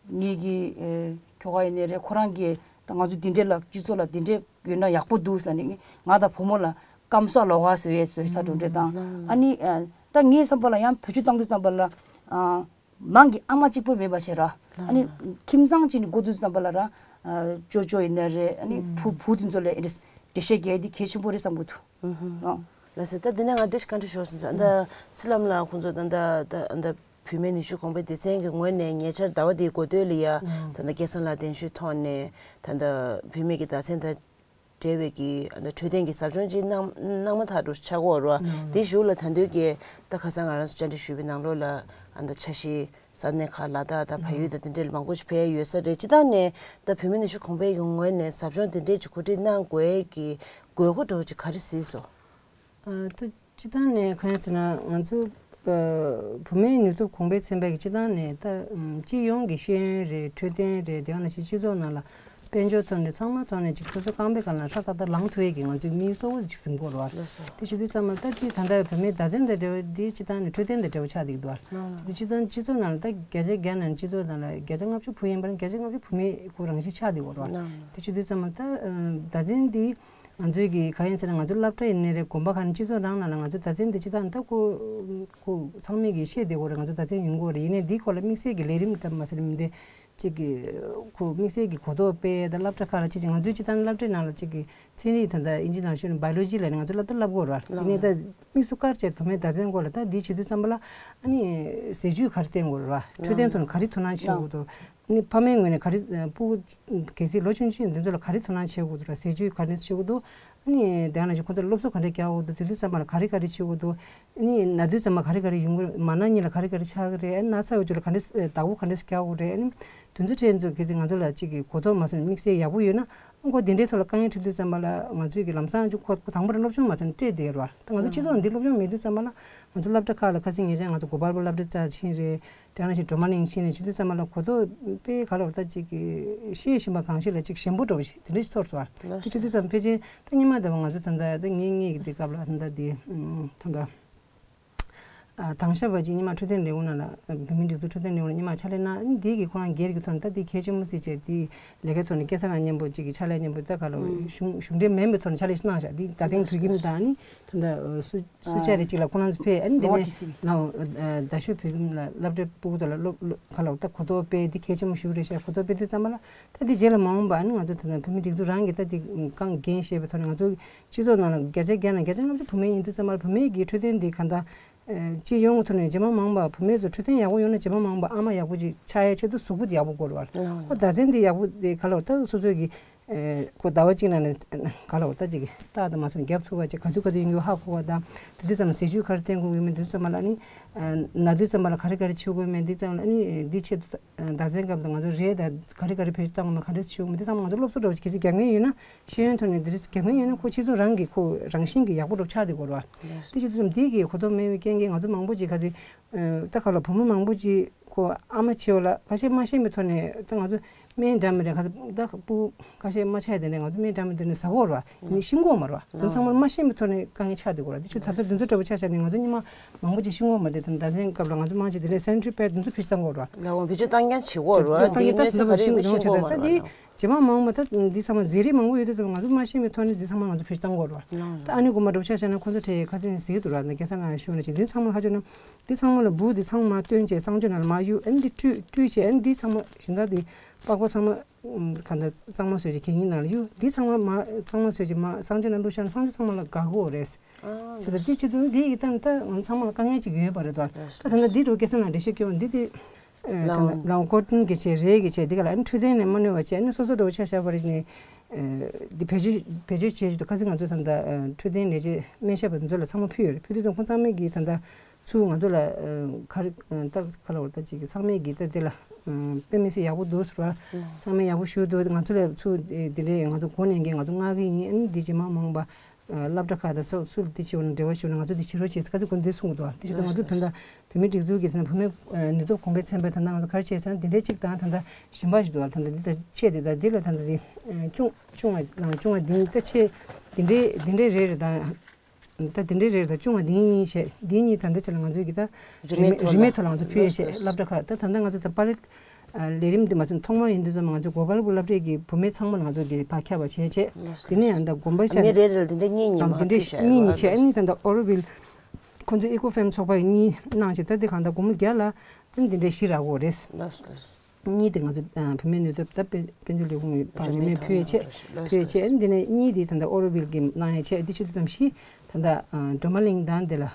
ངེད་ཀྱི་ཨེ་ཁྱོ་ག་ཡིན་ནའི་རེད། ཁོ་རང་གིས་ད་ང་ཚོ་འདི་འདྲས་ལ་སྤྱི་ཚོགས་ལ་འདི་འདྲས་ཡོད་ན་ཡག་པོ་འདུག་ཟེར་ནས་ང་དང་བུ་མོ་ལ་སྐམ་ས་ལོགས་ཀ་བཟོས་ཡས་བཟོས་ས་འགྲོ་འདྲས་དང་། ཨ་ནི་ཨ་ད་ངའི་བསམ་པ་ལ་ཡང་བེད་སྤྱོད་བཏང་དུས་ཙམ་པ་ལ་ཨ། ནང་གི་ཨ་མ་གཅིག་པོ་མེད་པ་བྱས་ར། ཨ་ནི་ཁྱིམ་ཚང་གཅིག་ནས་འགོ་བཙུགས་ཙམ་པ་ལ་ར། ཨ་ཅོ་ཅོ་ཡིན་ན་རེད། ཨ་ནི་བུ་བུ་དེ་ཚོ་ལ་ཨེ་འདྲས་འགྲེལ་བཤད་རྒྱག་ཡ་དེ་གལ་ཆེན་པོ་རེད་བསམ་གྱི་འདུག་ཨ། ལགས་སོ། ད་འདི་ནས་ང་འདི་ཞིག་བཀའ་འདྲི་ཞུ་བསམ་ཚེ། ཨ་ད་སི་ལམ་ལགས་ཁོང་ཚོ་ད་ད་ད་ད་བུད་མེད་ནུས་ཤུགས་གོང་འཕེལ་སྡེ་ཚན་གྱི་ངོས་ནས་ཉེ་ཆར་ཟླ་བ་འདིའི་འགོ་སྟོད་ལ་ཡ་ད་ད་སྐལ་བཟང་ལགས་གདན་ཞུ་ཐོག་ནས་ད་ད་བུད་མེད་ཀྱི་བདག་འཛིན་དང་འབྲེལ་བའི་གི་ཨ་ནི་འཕྲོད་བསྟེན་གྱི་ཟབ་སྦྱོང་ཅིག་གནང་གནང་མ་ཐག་ཏུ་ཆགས་ཀྱི་ཡོད་རེད་བ། དེའི་གཞུག་ལ་ད་དུང་གི་ད་ཁ་སང་ང་རང་ཚོ་བཅར་འདྲི་ཞུས་པའི་ནང་ལོགས་ལ་ཨ་ནི་འཆར་གཞི་ས་གནས་ཁག་ལ་དྭགས་དང་བལ་ཡུལ་དང་དེ་འདྲའི་མང་པོ་ཞིག་ཕེབས་ཡོད་ས་རེད། སྤྱིར་བཏང་ནས་ད་བུད་མེད་ནུས་ཤུགས་གོང་འཕེལ་གྱི་ངོས་ནས་ཟབ་སྦྱོང་དེ་འདྲའི་ཅིག་གོ་སྒྲིག་གནང་དགོས་ཀྱི་དགོས་མཁོ་འདྲ་བོ་ཅིག་ག་རེ་གཟིགས་སོང་། ཨ་ད་སྤྱིར་བཏང་ནས་གང་ཡིན་ཟེར་ན་ང་ཚོ་ཨ་བུད་མེད་ནུས་སྟོབས་གོང་འཕེལ་ཚན་པ་གི་སྤྱི་བཏང་ནས་ད་ཨམ་སྤྱི་ཡོངས་ཀྱི་ཤེས་ཡོན་རེད། འཕྲོད་བསྟེན་རེད། དེ་ག་ནང་བཞིན་སྤྱི་ཚོགས་ནང་ལ་དཔལ་འབྱོར་ཐོག་ནས་ཚང་མ་ཐོག་ནས་ཅིག་སོ་སོ་རྐང་པའི་སྒང་ལ་སྲ་ཐག་ཐག་ལངས་ཐུབ་ཡས་ཀྱི་ང་ཚོའི་དམིགས་ཡུལ་གཙོ་བོ་ཅིག་འཛིན་དགོས་རེད་བ། ལགས་སོ། དེ་ཞུ་དུས་ཙམ་པ་ད་དེ་ད་ལྟ་བུད་མེད་བདག་འཛིན་དང་འབྲེལ་བ་དེ་སྤྱིར་བཏང་ནས་འཕྲོད་བསྟེན་དང་འབྲེལ་བ་ཆགས་བསྡད་ཀྱི་འདུག་བ། ལགས། དེ་སྤྱིར་བཏང་སྤྱི་ཚོགས་ནང་ལ་ད་བརྒྱ་ཆ་བརྒྱ་ནང་སྤྱི་ཚོགས་ནང་ལ་བརྒྱ་ཆ་ལྔ་བཅུ་བུ་ཡིན་པ་ན་བརྒྱ་ཆ་ལྔ་བཅུ་བུད་མེད་ཁོ་རང་བཞིན་ཆགས་བསྡད་ཀྱི་ཡོད་རེད་བ། ལགས། དེ་ཞུ་དུས་ཙམ་པ་ད་ཨ་བདག་འཛིན་དེ། ང་ཚོའི་གི་ག་ཡིན་ཟེར་ན་ང་ཚོ་སློབ་གྲྭ་ཡིན་ནའི་རེད། དགོན་པ་ག་ནས་སྤྱི་ཚོགས་ནང་ལ་ང་ཚོ་བདག་འཛིན་འདི་སྤྱི་བཏང་ད་ཁོ་ཁོ་ཚང་མས་གི་ཤེས་བསྡད་དགོས་རེད། ང་ཚོ་བདག་འཛིན་ཡོང་དགོས་རེད། ཡིན་ནའི་འདིའི་སྐོར་ལ་དམིགས་བསལ་གྱི་ལས་རིམ་ད་མ་ཟེར་མི་འདི་གཅིག་གི་ཁོ་དམིགས་བསལ་གྱི་གོ་རྟོགས་སྤེལ་ད་སློབ་གྲྭ་ཁག་ལ་གཅིག་གཅིག་ང་ཚོའི་སྤྱི་བཏང་སློབ་གྲྭའི་ནང་ལ་གཅིག་གི་ཚན་རིག་ད་ལྟ་ཨིན་ཇི་ནང་ཞུས་ན་བྷའི་ལོ་ཇི་ལ་ནི་ང་ཚོ་སློབ་གྲྭ་བསླབ་དགོས་རེད། ཡིན་ནའི་ད་དམིགས་སུ་བཀར་བྱས་བུད་མེད་བདག་འཛིན་སྐོར་ལ་ད་འདི་བྱེད་དུས་ཙམ་པ་ལ་ཨ་ནི་ཟས་བཅུད་ག་རེ་བསྟེན་དགོས་རེད་བ། འཕྲོད་བསྟེན་ཐོག་ནས་ག་རེ་ཐུགས་སྣང་བྱེད་དགོས་འདུག་ནི་ཕ་མའི་ངོས་ནས་ག་རེ་ཨ་སྤུ་གུ་གལ་སྲིད་ལོ་ཆུང་ཆུང་འདི་ཚོ་ལ་ག་རེ་ཐུགས་སྣང་བྱེད་དགོས་འདུག་ར། ཟས་བཅུད་ག་རེ་བྱེད་དགོས་འདུག་ཨ་ནི་དེ་ནང་བཞིན་ཁོ་ཚོར་སློབ་གསོ་ག་འདྲ་རྒྱག་དགོས་འདུག་དེ་དུས་ཙམ་པ་ལ་ག་རེ་ག་རེ་བྱེད་དགོས་འདུག་ཨ་ནི་ན་དུས་ཙམ་པ་ག་རེ་ག་རེ་ཡོང་གི་རེད། མ་ན་གཉིས་ལ་ག་རེ་ག་རེ་ཆགས་ཀྱི་རེད། ཨ་ནི་ན་ཚ་ཡོད་ཚད་ལ་ག་འདྲ་ཨ་བདག་པོ་ག་འདྲ་རྒྱག་དགོས་རེད། ཨ་ནི་དེ་ཚོ་ཁྲིད་ཚོ་གལ་སྲིད་ང་ཚོ་ལ་གཅིག་གི་གོ་རྟོགས་མ་སོང་དམིགས་བསལ་ཡག་པོ་ཡོད་ན་ཨ་ཁོ་དེ་འདྲའི་ཐོག་ལ་དཀའ་ངལ་འཕྲད་དུས་ཙམ་པ་ལ་ང་ཚོས་ཀྱི་ལམ་སང་ཅིག་ཁོ་ཁོ་དང་པོ་ར་སློབ་སྦྱོང་མ་སོང་སྤྲད་བསྡད་ཡོད་རེད་བ། ད་ང་ཚོ་སྤྱི་ཚོགས་ནང་འདི་སློབ་སྦྱོང་མེད་དུས་ཙམ་པ་ལ་ང་ཚོ་སློབ་གྲྭ་ཁག་ལ་ཁ་སང་ཉེ་ཆར་ང་ཚོ་གོ་པལ་པུར་སློབ་གྲྭ་རྩ་ཕྱིན་རེད། དེ་ནང་བཞིན་ཌོ་མ་ལིང་ཕྱིན་ནས་བྱེད་དུས་ཙམ་པ་ལ་གོ་རྟོགས་དཔེ་ག་ལ་བ་ད་ཅིག་གི་ཤེས་བཞིན་པ་གང་ཞིག་ལ་ཅིག་ཞན་པོ་འདྲ་བོ་ཞིག་དེ་འདྲ་ཞིག་ཚོར་སོང་བ། དེ་བྱེད་དུས་ཙམ་ཕལ་ཆེར་ད་སྔོན་མ་ད་བ་ང་ཚོ་ད་ལྟ་ད་ངེད་ངེད་ཀྱི་དེ་སྐབས་ལ་ད་ལྟ་དེ་ད་ལྟ་ཨ་དང་ཤ་བ་ཅིག་སྔོན་མ་འཕྲོད་བསྟེན་ལས་ཁུངས་ནང་ལ་བོད་མིའི་སྒྲིག་འཛུགས་འཕྲོད་བསྟེན་ལས་ཁུངས་ལ་སྔོན་མ་ཕྱག་ལས་གནང་། འདི་གི་ཁོ་རང་སྒེར་གྱི་ཐོག་ནས་ད་འདི་གལ་ཆེན་པོ་བརྩིས་བྱས་འདི་ལས་ཀའི་ཐོག་ནས་སྐལ་བཟང་ལགས་མཉམ་པོ་ཅིག་གི་ཕྱག་ལས་མཉམ་པོ་ད་ག་ལ་གཞུང་གཞུང་འབྲེལ་མིན་པའི་ཐོག་ནས་ཕྱག་ལས་ཤིག་གནང་བཞག་འདི་ད་ཐེངས་བོད་ཁྱིམ་དང་ནི་ད་ལྟ་སུ་སུ་བཅར་རེ་ཅིག་ལ་ཁོ་རང་ཚོ་ཕེབས། ཨ་ནི་འདི་ནས་ནའོ་རྡ་ཤོད་བོད་ཁྱིམ་ལ་སློབ་གྲྭའི་སྤུ་གུ་ཚོ་ལ་སློབ་སློབ་ག་ལ་ད་གོ་རྟོགས་སྤེལ་འདི་གལ་ཆེན་པོ་ཞིག་རེད་ཤག་གོ་རྟོགས་སྤེལ་དུས་ཙམ་པ་ལ་ད་འདི་རྗེས་ལ་མ་འོངས་པ་ཨ་ནི་ང་ཚོ་ད་ལྟ་བོད་མིའི་སྒྲིག་འཛུགས་རང་གི་ད་འདི་རྐང་འགན་བཞེས་པའི་ཐོག་ནས་ང་ཚོ་སྤྱི་ཚོགས་ནང་ལ་བརྒྱ་ཆ་བརྒྱ་ནང་བརྒྱ་ཆ་ལྔ་བཅུ་བུད་མེད་ཡིན་དུས་ཙམ་པ་ལ་བུད་མེད་ཀྱི་འཕྲོད་བསྟེན་འདི་གང་ལྟར་སྤྱི་ཡོངས་ཀྱི་ཐོག་ནས་རྗེས་མ་མ་འོངས་པ་བུད་མེད་ཚོ་འཕྲོད་བསྟེན་ཡག་པོ་ཡོང་ན་རྗེས་མ་མ་འོངས་པ་ཨ་མ་ཡག་པོ་ཅིག་ཆགས་ཡའི་ཆེད་དུ་གཟུགས་པོ་འདི་ཡག་པོ་དགོས་རེད་བ། ཁོ་བདག་འཛིན་འདི་ཡག་པོ་འདི་ག་ལ་བ་ད་སོ་སོའི་གི་ཨེ་ཁོ་ཟླ་བ་གཅིག་ནང་ནས་ག་ལ་བ་ད་ཅིག་རྟགས་དང་མ་སོང་རྒྱབ་ཐུབ་པ་ཅིག་ག་དུས་ག་དུས་ཡིན་གྱི་ཧ་གོ་བ་དང་། དེ་དུས་ཙམ་ལ་ཟས་བཅུད་ག་རེ་བསྟེན་དགོས་ཀྱི་མིན། དེ་དུས་ཙམ་པ་ལ་ནི་ཨ་ན་དུས་ཙམ་པ་ལ་ག་རེ་ག་རེ་བྱེད་དགོས་མིན། འདི་ཙམ་ལ་ནི་འདི་ཆེད་དུ་བདག་འཛིན་སྐབས་དུ་ང་ཚོ་རེད་ད་ག་རེ་ག་རེ་བེད་སྤྱོད་བཏང་དགོས་མིན། ག་འདྲས་བྱེད་དགོས་མིན། འདི་ཚང་མ་ང་ཚོ་སློབ་གསོ་འདྲ་བོ་ཅིག་གལ་སྲིད་རྒྱག་མཁན་ཡོད་ན་ཤེས་ཡོན་ཐོག་ནས་འདི་རིགས་རྒྱག་མཁན་ཡོད་ན་ཁོ་སྤྱི་ཚོགས་རང་གི་ཁོ་རང་བཞིན་གྱི་ཡག་པོ་འདྲ་བོ་ཆགས་བསྡད་དགོས་རེད་བ། དེ་ཆེད་དུ་ཙམ་འདི་གི་གོ་རྟོགས་མེད་པའི་རྐྱེན་གྱིས་ང་ཚོ་མང་པོ་ཅིག་ག་ཚོད་ད་ག་ལ་བུ་མོ་མང་པོ་ཅིག་ཁོ་ཨ་མ་བྱེད་པ་ལ་ཁ་ཤས་མ་ཤེས་པའི་ཐོག་ནས་ད་ང་ཚོ་སྨན་འདྲ་མི་འདྲ་ག་ཚོད་ད་སྤུ་ཁ་ཤས་མ་ཆགས་དེ་འདྲ་ང་ཚོ་སྨན་འདྲ་མི་འདྲ་ནས་ཟ་གོ་ར་ནི་ཤིང་གོ་མ་ར་དེ་ཚང་མ་མ་ཤེས་པའི་ཐོག་ནས་དཀའ་ངལ་ཆགས་དེ་གོ་ར། དེ་ཆུ་ད་ལྟ་དེ་ཚོ་འདྲ་པོ་ཆ་བཞག་ནས་ང་ཚོ་སྔོན་མ་མང་པོ་ཅིག་ཤིང་གོ་མ་དེ་དང་ད་ཚན་སྐབས་ལ་ང་ཚོ་མང་ཆེ་དེ་ནས་སེ་ནི་ཊ་རི་པེཌ་དེ་ཚོ་བེད་སྤྱོད་བཏང་གོ་ར། ལ་འོང་བེད་སྤྱོད་བཏང་མཁན་བྱེད་གོ་ར། དེ་ནས་ད་དེ་ཚོ་ཤིང་གོ་མ་ར། རྗེས་མ་མང་པོ་ད་འདི་ཚང་མ་རྫས་རིགས་མང་པོ་ཡོད་དུས་ཙམ་ང་ཚོ་མ་ཤེས་པའི་ཐོག་ནས་འདི་ཚང་མ་ང་ཚོ་བེད་སྤྱོད་བཏང་དགོས་རེད་བ། ད་ཨ་ནི་དགོན་པ་འགྲོ་ཆ་བཞག་ན་ཁོ་ཚོ་གྲས་ཁ་སང་ནས་ཟེར་གྱི་འདུག་ར། ད་སྐལ་བཟང་ལགས་ཤོད་ན་ཅིག་འདི་ཚང་མ་ཧ་ཅོ་ན་འདི་ཚང་མ་ལ་འབུ་འདི་ཚང་མ་བཏོན་བྱས་གསང་སྤྱོད་ནང་ལ་མ་གཡུག་ཨ་ནི་འདི་བཀྲུས་བཀྲུས་བྱས་ཨ་ནི་འདི་ཚང་མ་གཞན་དག་འདི་ པགས་པ་ཚང་མ་ཨམ་གང་ལྟར་གཙང་མ་བཟོས་ཀྱི་གད་སྙིགས་ནང་ལ་གཡུག་འདི་ཚང་མ་མ་གཙང་མ་བཟོས་ཀྱི་མ་གསང་སྤྱོད་ནང་བླུགས་བཞག་ན་གསང་སྤྱོད་ཚང་མ་ལ་འགག་གི་ཡོད་རེད། བྱས་ཙང་འདི་བྱེད་དུས་འདི་ཡི་སྟེང་ད་ང་ཚང་མ་ལ་དཀའ་ངལ་ཅིག་ཡོད་པ་རེད་དོ། ད་ད་ལྟ་འདི་འགྲོ་སྐད་ཆ་ནང་འགྲེལ་བཤད་སྐྱོན་འདི་དེ། ལའང་ལའང་ཀོ་ཏན་གྱི་ཆེད་རེད་ཀྱི་ཆེད་འདི་ག་ལ་ཨ་ནི་འཕྲོད་བསྟེན་ནས་མ་གནོད་པ་བྱས་ཨ་ནི་སོ་སོ་འགྲོ་ཆ་བཞག་པ་རེད་ནས། འདི་བེད་སྤྱོད་བེད་སྤྱོད་བྱེད་ཀྱི་འདུག་ཁ་སང་ང་ཚོ་ད་ལྟ་འཕྲོད་བསྟེན་ལས་བྱེད་སྨན་ཞབས་པ་ཚོ་ལ་ཚང་མ་ཕུལ་ཡོད་རེད། ཕུལ་དུས་ཙམ་ཁོང་ཚང་མས་ཀྱི་ད་ལྟ་ཚུར་ང་ཚོ་ལ་ག་རེ་ད་ག་ལ་བར་ད་ཅིག་ཚང་མས་ཀྱི་ད་འདི་ལ་དཔེ་མི་སྲིད་ཡག་པོ་འདུག་ཟེར་བ། ཚང་མས་ཡག་པོ་ཞུ་འདུག་ང་ཚོ་ལ་ཚུར་འདི་འདྲའི་ང་ཚོ་གོ་གནས་འགན་ང་ཚོ་མངགས་ཀྱི་ཡིན། ཨ་ནི་འདི་ཇེ་མང་མང་པ། སློབ་གྲྭ་ཁག་དང་སོགས་སུ་དེ་བྱེད་འོ་ན་འབྲེལ་བ་ཞུ་ན་ང་ཚོ་དེ་བྱེད་རོགས་བྱེད་ཁ་ཚིག་ཁོང་ཚོས་གསུང་གི་འདུག་དེ་བྱེད་དུས་ང་ཚོ་ད་ལྟ་བུད་མེད་སྒྲིག་འཛུགས་ཀྱི་ད་ལྟ་བུད་མེད་ནུས་སྟོབས་གོང་འཕེལ་ཚན་པའི་ད་ལྟ་ང་ཚོ་ག་རེ་བྱས་ཟེར་ན་འདི་འདྲའི་གཅིག་དང་ད་ལྟ་གཞན་པ་ཞིག་འདུག་ད་ལྟ་འདི་ད་ཆེད་དེ་ད་འདི་ལ་ད་ལྟ་དེ་ཆུང་ཆུང་བ་ནང་ཆུང་བ་འདི་ད་ཆེད་འདི་འདྲའི་འདི་འདྲའི་རེ་རེ་དང་། ད་དེ་འདྲའི་རེད། ད་ཆུང་བ་འདི་གཉིས་བྱས་འདི་གཉིས་ད་ལྟ་ཆ་ལ་ང་ཚོས་ཀྱི་ད་རིན་མེད་རིན་མེད་ཐོག་ལ་ང་ཚོ་ཕུལ་ཡས་བྱས་ལགས་སློབ་གྲྭ་ཁག་ད་ད་ལྟ་ང་ཚོ་ད་པ་ལེ་ལས་རིམ་འདི་མ་ཚོད་ཐོག་མར་ཡིན་དུས་ཙམ་ང་ཚོ་གོ་པལ་པུར་སློབ་གྲྭའི་གི་བུད་མེད་ཚང་མ་ལ་ང་ཚོ་གི་ཕར་ཁྱབ་པ་བྱས་བྱས་ལགས་དེ་ནས་ཡང་ད་དགོན་པ་ཤ་མི་རེ་རེ་ལ་འདི་འདྲ་གཉིས་གཉིས་མ་འདི་འདྲ་ཕུལ་བྱས་གཉིས་གཉིས་བྱས་ཨ་ནི་ད་ལྟ་ཨོ་རོ་བིལ་ཁོང་ཚོ་ཨི་ཀོ་ཕེམ་ཚོགས་པ་གཉིས་གནང་བྱས་ད་འདི་གང་ད་སྒོར་མོ་བརྒྱ་ལ་ཨ་ནི་འདི་འདྲ་བཞི་རག་གི་རེད། ལགས་སོ་ལགས་སོ། གཉིས་དེ་ང་ཚོ་བུད་མེད་ནུས་སྟོབས་ད་དཔལ་དཔལ་འབྱོར་ལས་ཁུངས་ཀྱི་ཕར་རིན་མེད་ཕུལ་ཡས་བྱས་ཕུལ་ཡས་བྱས་འདི་ནས་གཉིས་དེ་ད་ལྟ་ཨོ་རོ་བིལ་གྱིས་གནང་ཡས་བྱས་འདི་ཆུ་ཚོད་ཙམ་ཞིག་ད་ལྟ་སྒྲོལ་མ་གླིང་དང་དེ་ལ་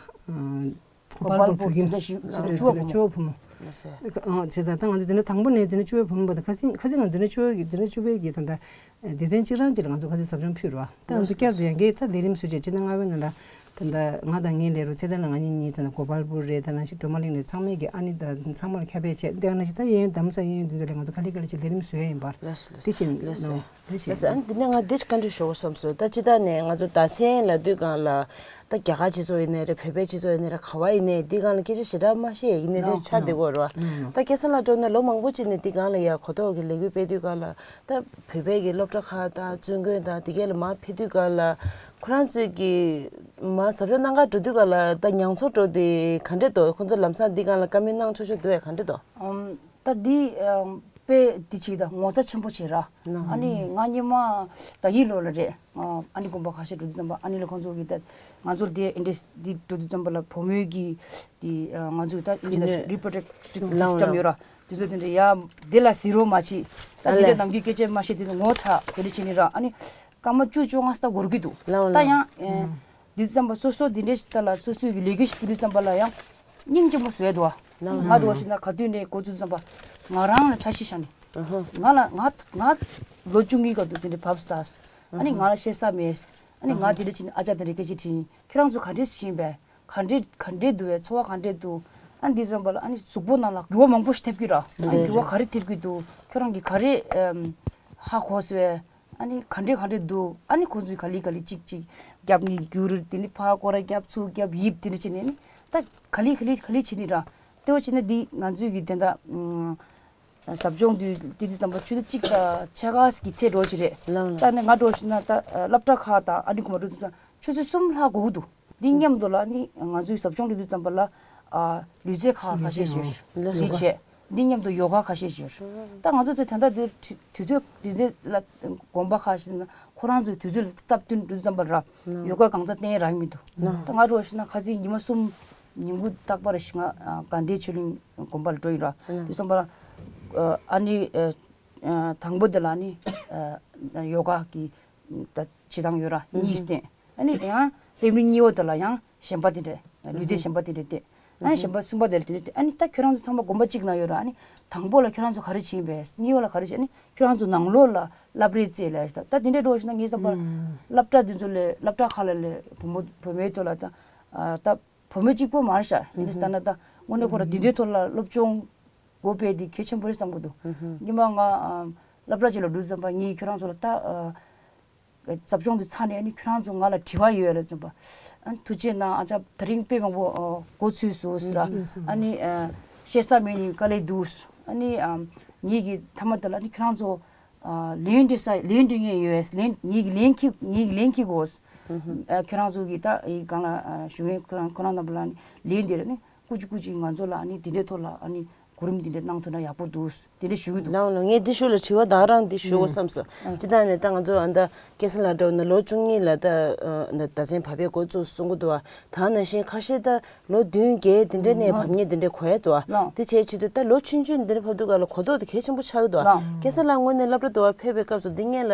གོ་པལ་པུར་བོད་ཁྱིམ་བཅུ་པ་བུ་མོ། བྱས་ཙང་ད་ང་ཚོ་འདི་ནས་དང་པོ་ནས་འདི་ནས་བཅུ་པའི་བུ་མོ་བར་དུ་ཁ་སང་ཁ་སང་ང་འདི་ནས་བཅུ་པའི་གི་འདི་ནས་བཅུ་པའི་གི་ད་ལྟ། སྡེ་ཚན་གཅིག་རང་གཅིག་ལ་ང་ཚོ་ཁ་སང་ཟབ་སྦྱོང་ཕུལ་རོགས། ད་ང་ཚོ་བསྐྱར་དུ་ཡང་གི་ད་ལས་རིམ་སུ་བྱས་ཕྱི་ཟླ་ལྔ་པའི་ནང་ལ་ད་ལྟ་ང་དང་ངའི་ལས་རོགས་ཚེ་བརྟན་ལགས་ང་གཉིས་གཉིས་ད་ལྟ་གོ་པལ་པུར་རེད། ད་ནང་བཞིན་སྒྲོལ་མ་གླིང་ནས་ཚང་མས་ཀྱི་ཨ་ནི་ད་ཚང་མར་ཁྱབ་སྤེལ་བྱས་འདི་ཨ་ནང་བཞིན་ད་གཡས་གཡོན་རྡ་རམ་ས་གཡས་གཡོན་འདི་ཚོ་ལ་ང་ཚོ་ག་ལེ་ག་ལེ་ཅིག་ལས་རིམ་བཟོ་ཡ་ཡིན་པར་ལགས་སོ་ལགས་སོ། འདི་བྱས་ནས་ལགས་སོ། ལགས་སོ། འདི་བྱས་ཨ་ནི་འདི་ནས་ང་འདི་ཅིག་བཀའ་འདྲི་ཞུ་དགོས་བསམ་སོང་། ད་སྤྱི་བཏང་ནས་ང་ཚོ་ད་མཚན་ལབ་དུས་སྒང་ལ་ད་རྒྱ་གར་སྤྱི་ཚོགས་ཡིན་ནའི་རེད། བོད་པའི་སྤྱི་ཚོགས་ཡིན་ནའི་རེད། ག་བ་ཡིན་ནའི་འདི་སྒང་ལ་སྐད་ཆ་ཞེ་དྲག་མ་བཤད་ཡ་གི་གནད་དོན་ཆགས་བསྡད་ཀྱི་ཡོད་རེད་བ། ད་སྐལ་བཟང་ལགས་འགྲོ་ནས་ལོ་མང་པོ་ཅིག་ནས་འདི་སྒང་ལ་ཡ་གོ་རྟོགས་ཀྱི་ལས་འགུལ་སྤེལ་དུས་སྒང་ལ་ད་བོད་པའི་གི་སློབ་གྲྭ་ཁག་དང་བཙུན་དགོན་དང་དེ་གས་ལ་མར་ཕེབས་དུས་སྒང་ལ་ཁོ་རང་ཚོས་ཀྱི་མར་ཟབ་སྦྱོང་གནང་གར་འགྲོ་དུས་སྒང་ལ་ད་མྱོང་ཚོར་འགྲོ་དེ་ག་འདྲས་འདུག་ཁོང་ཚོ་ལམ་སང་འདི་སྒང་ལ་བཀའ་མོལ་གནང་ཆོག་ཆོག་འདུག་གས་ག་འདྲས་འདུག་ཨམ། ད་འདི་ཨམ་དཔེ་འདི་ཅིག་ད་ངོ་མཚར་ཆེན་པོ་བྱས་ར། ཨ་ནི་ང་སྔོན་མ་ད་ཡིད་ལོ་ལ་རེད། ཨ་ནི་དགོན་པ་ཁ་ཤས་འགྲོ་དུས་ཙམ་པ་ཨ་ནི་ལ་ཁོང་ཚོ་གི་ད་ང་ཚོར་དེ་ཨེ་འདྲས་འདི་འགྲོ་དུས་ཙམ་པ་ལ་བུ་མོའི་གི་དེ་ང་ཚོ་ད་ཨིན་ཇི་ནས་རི་པོར་ཊེག་སི་སི་སི་ཊམ་ཡོད་ར། དེ་ཚོ་དེ་འདྲ་ཡ་དེ་ལ་གཟིགས་རོགས་མ་བྱེད། ད་དེ་འདྲ་ནམ་རྒྱུན་སྐད་ཆ་མ་བཤད་དེ་ངོ་ཚ་དེ་འདྲ་བྱེད་ནི་ར། ཨ་ནི་སྐར་མ་བཅུ་བཅོ་ལྔ་ཙམ་འགོར་གི་འདུག་ད་ཡང་དེ་ཙམ་པ་སོ་སོ་དེ་འདྲ་ཞིག་ད་ལ་སོ་སོའི་གི་ལས་འགུལ་ཞིག་སྤེལ་དུས་ཙམ་པ་ལ་ཡང་སྙིང་རྗེ་མོ་བཟོས་འདུག་ང་འགྲོ་ཞིག་ན་ག་དུས་ནས་འགོ་བཙུགས་ཙམ་པ་ང་རང་ལ་ཆ་ཤས་བཞག་ནས་ང་ལ་ང་ང་ལོ་བཅུ་གཉིས་སྐབས་དུ་དེ་འདྲ་བབས་སྟ། ཨ་ནི་ང་ལ་བཤད་ས་མེད། ཨ་ནི་ང་དེ་འདྲ་བྱས་ནས་ཨ་ཅག་དེ་འདྲ་སྐད་ཆ་དྲིས། ཁྱོད་རང་ཚོ་ག་འདྲས་ཤེས་པས། ག་འདྲས་ག་འདྲས་འདུག་བས། འཚོ་བ་ག་འདྲས་འདུག་ཨ་ནི་འདི་ཙམ་པ་ལ་ཨ་ནི་གཟུགས་པོ་ནང་ལ་འགྱུར་བ་མང་པོ་ཞིག་ཐེབས་ཀྱི་ར། ཨ་ནི་འགྱུར་བ་ག་རེ་ཐེབས་ཀྱི་འདུག་ཁྱོད་རང་གིས་ག་རེ་ཧ་གོ་སོང་བས། ཨ་ནི་ག་འདྲས་ག་འདྲས་འདུག་ཨ་ནི་ཁོང་ཚོས་ག་ལེ་ག་ལེ་གཅིག་གཅིག་རྒྱབ་ནས་བསྒྱུར། དེ་ནི་ཕར་སྐོར་ར་རྒྱབ། ཚུར་རྒྱབ། ཡིབ། དེ་འདྲ་བྱས་ནས་ནི་ད་ག་ལེ་ག་ལེ་ག་ལེ་བྱས་ནི་ར། དེ་བ་བྱས་ན་འདི་ང་ཚོའི་གི་དེ་འདྲ་ཟབ་སྦྱོང་དུས་དེ་དུས་ཙམ་པ་ཆུ་ཚོད་གཅིག་དང་ཕྱེད་ཀ་གི་ཚད་འགྲོ་གི་རེད། ད་ནི་ང་འགྲོ་ཞིག་ན་ད་སློབ་གྲྭ་ཁག་དང་ཨ་ནི་གོ་མ་འགྲོ་དུས་ཙམ་ཆུ་ཚོད་གསུམ་ལྷག་འགོར་གི་འདུག་འདི་མཉམ་དུ་ལ་ནི་ང་ཚོའི་ཟབ་སྦྱོང་དེ་དུས་ཙམ་པ་ལ་ལུས་རྩལ་ཁག་ཁ་ཤས་ཤིག་ཡོད། འདི་བྱས། འདི་མཉམ་དུ་ཡོ་ག་ཁ་ཤས་ཤིག་ཡོད། ད་ང་ཚོ་ཚོས་ད་ལྟ་འདི་དུས་ཚོད་དུས་ཚོད་ལ་དགོན་པ་ཁག་ཞིག་ན་ཁོ་རང་ཚོའི་དུས་ཚོད་ལ་སྟབས་བསྟུན་དུས་ཙམ་པ་ར་ཡོ་ག་གང་ཚ་བསྟན་རག་མི་འདུག་ད་ང་འགྲོ་ཞིག་ན་ཁ་སང་ཉི་མ་གསུམ་ཉིན་གུང་རྟག་པར་ཞིག་ང་དགའ་ལྡན་ཆོས་གླིང་དགོན་པ་ལ་འགྲོ་ཡིན་ར། དུས་ཙམ་པ་ལ་ཨ་ནི་དང་པོ་དེ་ལ་ནི་ཡོ་ག་གི་ད་བྱེད་སྟངས་ཡོད་ར་གཉིས་བསྟན། ཨ་ནི་ཡང་དཔེ་མི་གཉིས་པོ་དེ་ལ་ཡང་གཞན་པ་དེ་འདྲས་ལུས་རྩལ་གཞན་པ་དེ་འདྲས་བསྟན། ཨ་ནི་གཞན་པ་གསུམ་པ་དེ་ལ་དེ་འདྲས་བསྟན། ཨ་ནི་ད་ཁྱོད་རང་ཚོ་ཚང་མ་དགོན་པ་གཅིག་ན་ཡོད་ར། ཨ་ནི་དང་པོ་ལ་ཁྱོད་རང་ཚོ་ག་རེ་བྱེད་པས། གཉིས་པ་ལ་ག་རེ་བྱེད། ཨ་ནི་ཁྱོད་རང་ཚོ་ནང་ལོགས་ལ་བསླབ་རེས་རྩེད་ལས་ད་ད་དེ་འདྲས་འགྲོ་ཞིག་ན་ངས་བསམ་པ་སློབ་གྲྭ་དེ་ཚོ་ལས་སློབ་གྲྭ་ཁག་ལ་ལས་བུ་མོ་བུ་མོའི་ཐོག་ལ་ད་ད་བུ་མོ་གཅིག་པོ་མ་རེད་ཤག་ཡིན་ཙང་ད་ད་དངོས་གནས་ཁོ་ར་འདི་འདྲའི་ཐོག་ལ་སློབ་སྦྱོང་སྒོ་སྤེལ་དེ་གལ་ཆེན་པོ་རེད་བསམ་གི་འདུག་ཉི་མ་ང་སློབ་གྲྭ་ཅིག་ལ་འགྲོ་ཙམ་པ་ངས་ཁྱོད་རང་ཚོ་ལ་ད་ཟབ་སྦྱོང་དེ་ཚར་ནས་ཨ་ནི་ཁྱོད་རང་ཚོ་ང་ལ་དྲི་བ་ཡོད་ལ་ཙམ་པ་ཨ་ནི་ཐུགས་རྗེ་གནང་། ཨ་ཅག་དེ་རིང་དཔེ་མང་པོ་གོ་ཚུལ་སོང་ཟེར་ཨ་ནི་བཤད་ས་མེད་ནི་དཀའ་ལས་འདུག་ཨ་ནི་ངེད་ཀྱི་མཐའ་མ་དེ་ལ་ཨ་ནི་ཁྱོད་རང་ཚོ་ལན་འདྲི་ས་ལན་འདྲི་མཁན་ཡོད། ལན་ངེད་ཀྱི་ལན་ཁྱི་ངེད་ཀྱི་ལན་ཁྱི་དགོས། ཁྱོད་རང་ཚོ་གི་ད་ཡི་གང་ལ་ཞུ་མཁན་ཁོ་རང་ཁོ་རང་རྣམ་པ་ལ་ཨ་ནི་ལན་འདི་ལ་ནི་སྐུ་མཁྱེན་སྐུ་མཁྱེན་ང་ཚོ་ལ་ཨ་ནི་དེ་འདྲའི་ཐོག་ལ་ཨ་ནི། གོ་རིམ་དེ་འདྲ་གནང་ཐུབ་ན་ཡག་པོ་འདུག་དེ་འདྲ་ཞུ་གི་འདུག་ལགས་ལགས། ངས་འདི་ཞུ་ལ་དྲི་བ་ད་རང་འདི་ཞུ་དགོས་བསམ་སོང་། ཨ། སྤྱིར་བཏང་ནས་ད་ང་ཚོ་ཨ་ད་སྐལ་བཟང་ལགས་འདྲ་བོ་ན་ལོ་བཅུ་གཉིས་ལ་ད་ཨ་ད་སྡེ་ཚན་བར་པའི་འགོ་བཙུགས་གསུང་གི་འདུག་བ། ད་ནང་བཞིན་ཁ་ཤས་ད་ལོ་བདུན་བརྒྱད་དེ་འདྲ་ནས་ཨ་བབས་མཁན་དེ་འདྲ་གོ་ཡ་འདུག་བ། ལགས། དེ་བྱས་ཆེད་དུ་ད་ལོ་ཆུང་ཆུང་འདི་འདྲ་བབས་དུས་སྐབས་ལ་གོ་རྟོགས་དེ་གལ་ཆེན་པོ་ཆགས་ཀྱི་འདུག་བ། ལགས། སྐལ་བཟང་ལགས་དངོས་གནས་སློབ་གྲྭ་འདྲ་བོ་ཕེབས་པའི་སྐབས་སུ་འདི་སྔོན་ལ་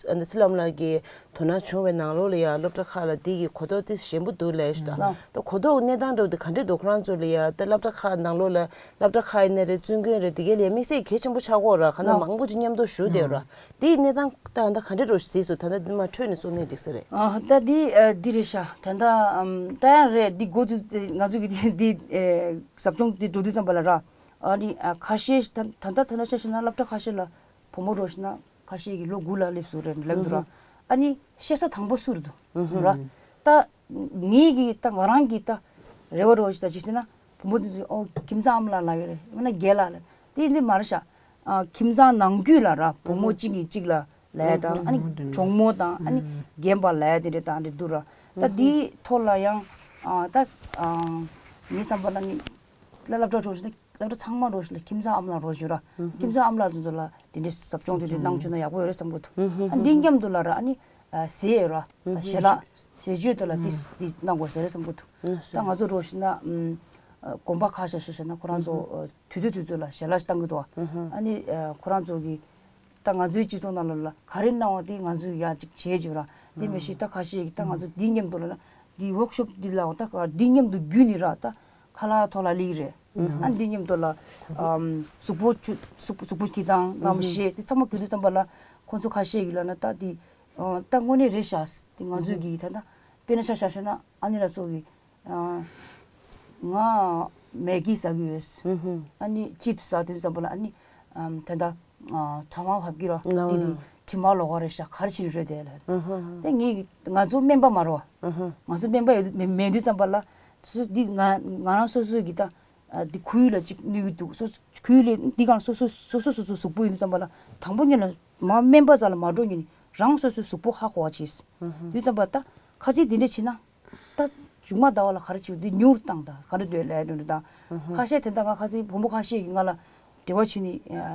ཨ་ནི་ཚེ་ལམ་ལགས་ཀྱི་དོ་སྣང་བྱུང་བའི་ནང་ལོགས་ལ་ཡང་སློབ་གྲྭ་ཁག་ལ་འདི་གི་གོ་རྟོགས་དེ་ཞན་པོ་འདུག་ལབ་ཞུ་དང་། ལགས། ད་གོ་རྟོགས་གནས་སྟངས་འདྲ་བོ་དེ་ག་འདྲས་འདུག་ཁོ་རང་ཚོ་ལ་ཡང་ད་སློབ་གྲྭ་ཁག་ནང་ལོགས་ལ་སློབ་གྲྭ་ཁག་ཡིན་ན་རེད། བཙུན་དགོན་རེད། དེ་གའི་ལ་ཡང་དམིགས་བསལ་གལ་ཆེན་པོ་ཆགས་ཀྱི་ཡོད་ར། ག་ན་ལགས། མང་པོ་ཅིག་མཉམ་དུ་བཞུགས་བསྡད་ཡོད་ར། དེའི་གནས་སྟངས་ད་ད་ག་འདྲས་འདྲ་བོ་གཟིགས་སོང་། ད་ལྟ་འདི་མ་འཕྲོས་ནས་གསུང་ནས་འགྲིག་ས་རེད། ཨ་ད་འདི་ཨ་འདི་རེད་ཤག་ད་ད་ཨམ་ད་ཡང་རེད། འདི་འགོ་ཚུགས་ང་ཚོ་གི་འདི་འདི་ཨེ་ཟབ་སྦྱོང་འདི་འགྲོ་དུས་ཙམ་པ་ལ་ར། ཨ་ནི་ཨ་ཁ་ཤས་ད་ད་ད་ད་ན་ཆ་བཞག་ན་སློབ་གྲྭ་ཁ་ཤས་ལ་བུ་མོ་འདྲ་བོ་ཞིག་ན་ཁ་ཤས་ཀྱིས་ལོ་དགུ་ལ་སླེབས་སོང་རེད་ལབ་འདུག་ར། ཨ་ནི་བཤད་ས་དང་པོ་སུ་རེད་འདུག་ར། ད་ངེད་ཀྱི་ད་ང་རང་གི་ད་རེ་བ་འདྲ་བོ་ཞིག་ད་ཅིག་བྱས་ན་བུ་མོ་དེ་ཚོས་ཨོ་ཁྱིམ་ཚང་ཨ་མ་ལགས་ལབ་ཀྱི་རེད། ཡང་ན་རྒན་ལགས་ལབ། དེ་འདི་མ་རེད་ཤག་ཨ་ཁྱིམ་ཚང་ནང་ཁུལ་ལ་ར་བུ་མོ་གཅིག་གིས་གཅིག་ལ་ལབ་ཡ་དང་། ཨ་ནི་གྲོགས་མོ་དང་། ཨ་ནི་རྒན་པ་ལབ་ཡ་དེ་འདྲ་དང་འདྲ་འདུག་ར། ད་འདིའི་ཐོག་ལ་ཡང་ཨ་ད་ཨ་ངའི་བསམ་པ་ན་ནི་སློབ་གྲྭ་འགྲོ་བཞིན་ན་སློབ་གྲྭ་ཚང་མ་འགྲོ་བཞིན་ན་ཁྱིམ་ཚང་ཨ་མ་ལགས་འགྲོ་བཞིན་ར། ཁྱིམ་ཚང་ཨ་མ་ལགས་དེ་ཚོ་ལ་དེ་འདྲའི་ཟབ་སྦྱོང་དེ་འདྲ་གནང་བཅུག་ན་ཡག་པོ་ཡོད་རེད་བསམ་གྱི་འདུག་ཨ་འདི་མཉམ་དུ་ལ་ར་ཨ་ནི་ཟས་ཡོད་ར། ཞལ་ལག་ཞལ་བརྗོད་དེ་ལ་འདི་འདི་གནང་དགོས་ཟེར་རེད་བསམ་གྱི་འདུག་ད་ང་ཚོ་འགྲོ་བཞིན་ན་དགོན་པ་ཁག་ཤ་ཤ་ཤ་ན་ཁོ་རང་ཚོ་དུས་ཚོད་དུས་ཚོད་ལ་ཞལ་ལག་བཏང་གི་འདུག་ཨ་ནི་ཁོ་རང་ཚོ་གི་ད་ང་ཚོའི་སྤྱི་ཚོགས་ནང་ལོགས་ལ་ག་རེ་གནང་བ་དེ་ང་ཚོས་ཡ་གཅིག་བྱེད་ཀྱི་ར། དེ་མི་ཤེས། ད་ཁ་ཤས་ཀྱིས་ད་ང་ཚོ་འདི་མཉམ་དུ་ལ་ལ་འདི་ཝོག་ཤོབ་འདི་ལ་ད་ག་འདི་མཉམ་དུ་བརྒྱུད་ནི་ར། ད་ཁ་ལག་ཐོག་ལ་ལིག་རེད། ཨ་འདི་མཉམ་དུ་ལ་གཟུགས་པོ་ཆུ་གཟུགས་པོ་གཟུགས་པོ་སྐྱིད་ཐང་ལམ་ཤེས་དེ་ཚང་མ་གྱུར་དུས་ཙམ་པ་ལ་ཁོང་ཚོ་ཁ་ཤས་ཀྱིས་ལབ་ན་ད་འདི་ད་དངོས་གནས་རེད་ཤག་དེ་ང་ཚོས་ཀྱིས་ད་ད་དཔེར་ན་ཆ་བཞག་ན་ཨ་ནེ་ལགས་ཚོ་གིས། ང་མེ་གི་ཟ་གི་ཡོད། ཨ་ནི་ཅིབ་ཟ་དུས་ཙམ་པ་ལ་ཨ་ནི་ཨམ་དེ་འདྲ་ཨ་གྲང་བ་བབས་ཀྱི་རོ། ལའོ་དེ་དེ་ལའོ། དྲི་མ་ལོགས་ཀ་རེད་ཤག་ག་རེ་བྱེད་ནི་རེད་དེ་ལ། དེ་ངས་ང་ཚོ་སྨན་པ་མ་རོ། ང་ཚོ་སྨན་པ་ཡོད་མེད་མེད་དུས་ཙམ་པ་ལ་སོ་སོ་འདི་ང་ང་རང་སོ་སོ་གི་ད་ཨ་འདི་ཁུལ་ལ་ཅིག་གནོད་ཀྱི་འདུག་སོ་སོ་ཁུལ་ལ་འདི་གང་སོ་སོ་སོ་སོ་སོ་སོ་གཟུགས་པོ་ཡིན་དུས་ཙམ་པ་ལ་དང་པོ་ཉིད་ལ་མ་སྨན་པ་རྩ་ལ་མ་འགྲོ་ཉིད་ནི་རང་སོ་སོའི་གཟུགས་པོ་ཧ་གོ་བ་བྱེད། དུས་ཙམ་པ་ད་ཁ་ཚིག་འདི་འདྲ་བྱེད་ན། ད་མཇུག་མ་ཟླ་བ་ལ་ག་རེ་བྱེད་འདི་མྱུར་བཏང་ད་ག་རེ་འདོད་ལས་འདོད་ད། ཁ་ཤས་དེ་འདྲ་ང་ཁ་སང་བུ་མོ་ཁ་ཤས་ཀྱིས་ང་ལ་འབྲེལ་བ་བྱས་ནས་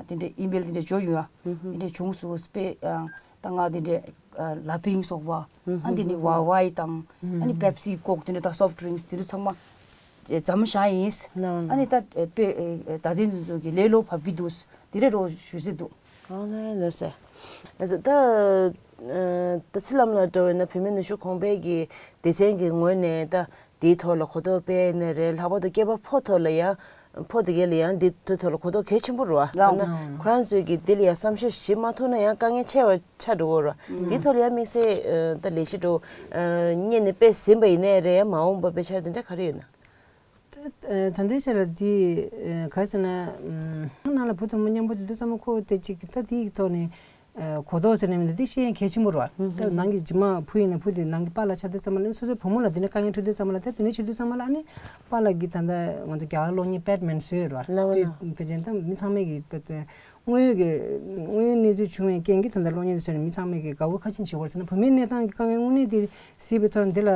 དེ་འདྲ་ཨི་མེལ་དེ་འདྲ་འབྱོར་ཡོང་ཡ། དེ་འདྲ་བྱུང་སོང་། དཔེ་ད་ང་དེ་འདྲ་ལ་ཕིང་སོགས་པ། ཨ་འདི་ནི་ཝ་ཝའི་དང་། ཨ་ནི་པེབ་སི་ཀོག་དེ་འདྲ་ད་སོཕ་ཌི་རིང་སི་དེ་འདྲ་ཚང་མ་འཛམ་བཞག་ཡིན། ཨ་ནི་ད་དཔེ་ད་ཚན་འཛིན་ཚོགས་ཀྱི་ལས་སློབ་བབས་ཀྱི་འདུག་དེ་འདྲ་རོ་ཞུ་སྲིད་འདུག་ཨོ་ལེ་ལེ་སེ། ལགས་སོ། ད་ཨ་ད་ཚེ་ལམ་ལགས་འདྲ་བོ་ཡིན་ན་བུད་མེད་ནུས་ཤུགས་གོང་འཕེལ་གྱི་སྡེ་ཚན་གྱི་ངོས་ནས་ད་དེའི་ཐོག་ལ་གོ་རྟོགས་སྤེལ་ནས་རེད། ལྷག་པར་དུ་སྐྱེས་པ་ཕོ་ཐོག་ལ་ཡང་ཕོ་དེ་གས་ལ་ཡང་འདི་དེ་ཐོག་ལ་གོ་རྟོགས་གལ་ཆེན་པོ་རེད་བ། ལགས། ཡང་ན་ཁོ་རང་ཚོས་ཀྱིས་འདི་ལ་ཡང་བསམ་ཤེས་བྱེད་མ་ཐུབ་ན་ཡང་དཀའ་ངལ་ཆེ་བ་ཆགས་འགྲོ་གི་རེད་བ། འདིའི་ཐོག་ལ་ཡང་དམིགས་བསལ་ཨ་ད་ལས་གཞི་འགྲོ་ཨ་གཉེར་ནས་སྤེལ་ཟིན་པ་ཡིན་ནའི་རེད། ཡང་མ་འོངས་པ་དཔེ་ཆ་དེ་འདྲ་ག་རེ་ཡོད་ན། ད་ད་ལྟའི་ཆ་ལ་འདི་ག་རེ་ཟེར་ན། ནང་ལ་བུ་དང་མོ་མཉམ་པོ་དེ་དུས་ཙམ་པ་ཁོ་དེ་གཅིག་ད་དེའི་ཐོག་ནས་གོ་རྟོགས་ཟེར་ནས་མི་འདུག་དེ་ཤེས་ཡོན་གལ་ཆེན་པོ་རེད་བ། ད་ནང་གི་རྗེས་མ་བུ་ཡིན་ན་བུ་དེ་ནང་གི་པཱ་ལགས་ཆགས་དུས་ཙམ་པ་ལ་སོ་སོའི་བུ་མོ་ལ་དེ་འདྲ་དཀའ་ངལ་འཕྲད་དུས་ཙམ་པ་ལ་ད་དེ་འདྲ་བྱེད་དུས་ཙམ་པ་ལ་ཨ་ནི་པཱ་ལགས་ཀྱིས་ད་ལྟ་ང་ཚོ་རྒྱ་གར་གློག་བརྙན་པེ་ཌི་མེན་བཟོས་ཡོད་རེད་བ། ལགས་བ་དེ་ལགས། བས་ཀྱང་ད་མི་ཚང་མས་ཀྱི་དངོས་ཡོད་ཀྱི་དངོས་ཡོད་གནས་ཚུལ་བྱུང་བའི་རྐྱེན་གྱིས་ད་ལྟ་གློག་བརྙན་དེ་བཟོས་ནས་མི་ཚང་མས་ཀྱི་དགའ་བོ་ཁ་ཆེན་བྱེད་དགོས་ཟེར་ན། བུད་མེད་གནས་སྟངས་ཀྱི་དཀའ་ངལ་དངོས་གནས་དེ་གཟིགས་པའི་ཐོག་འདི་ལ་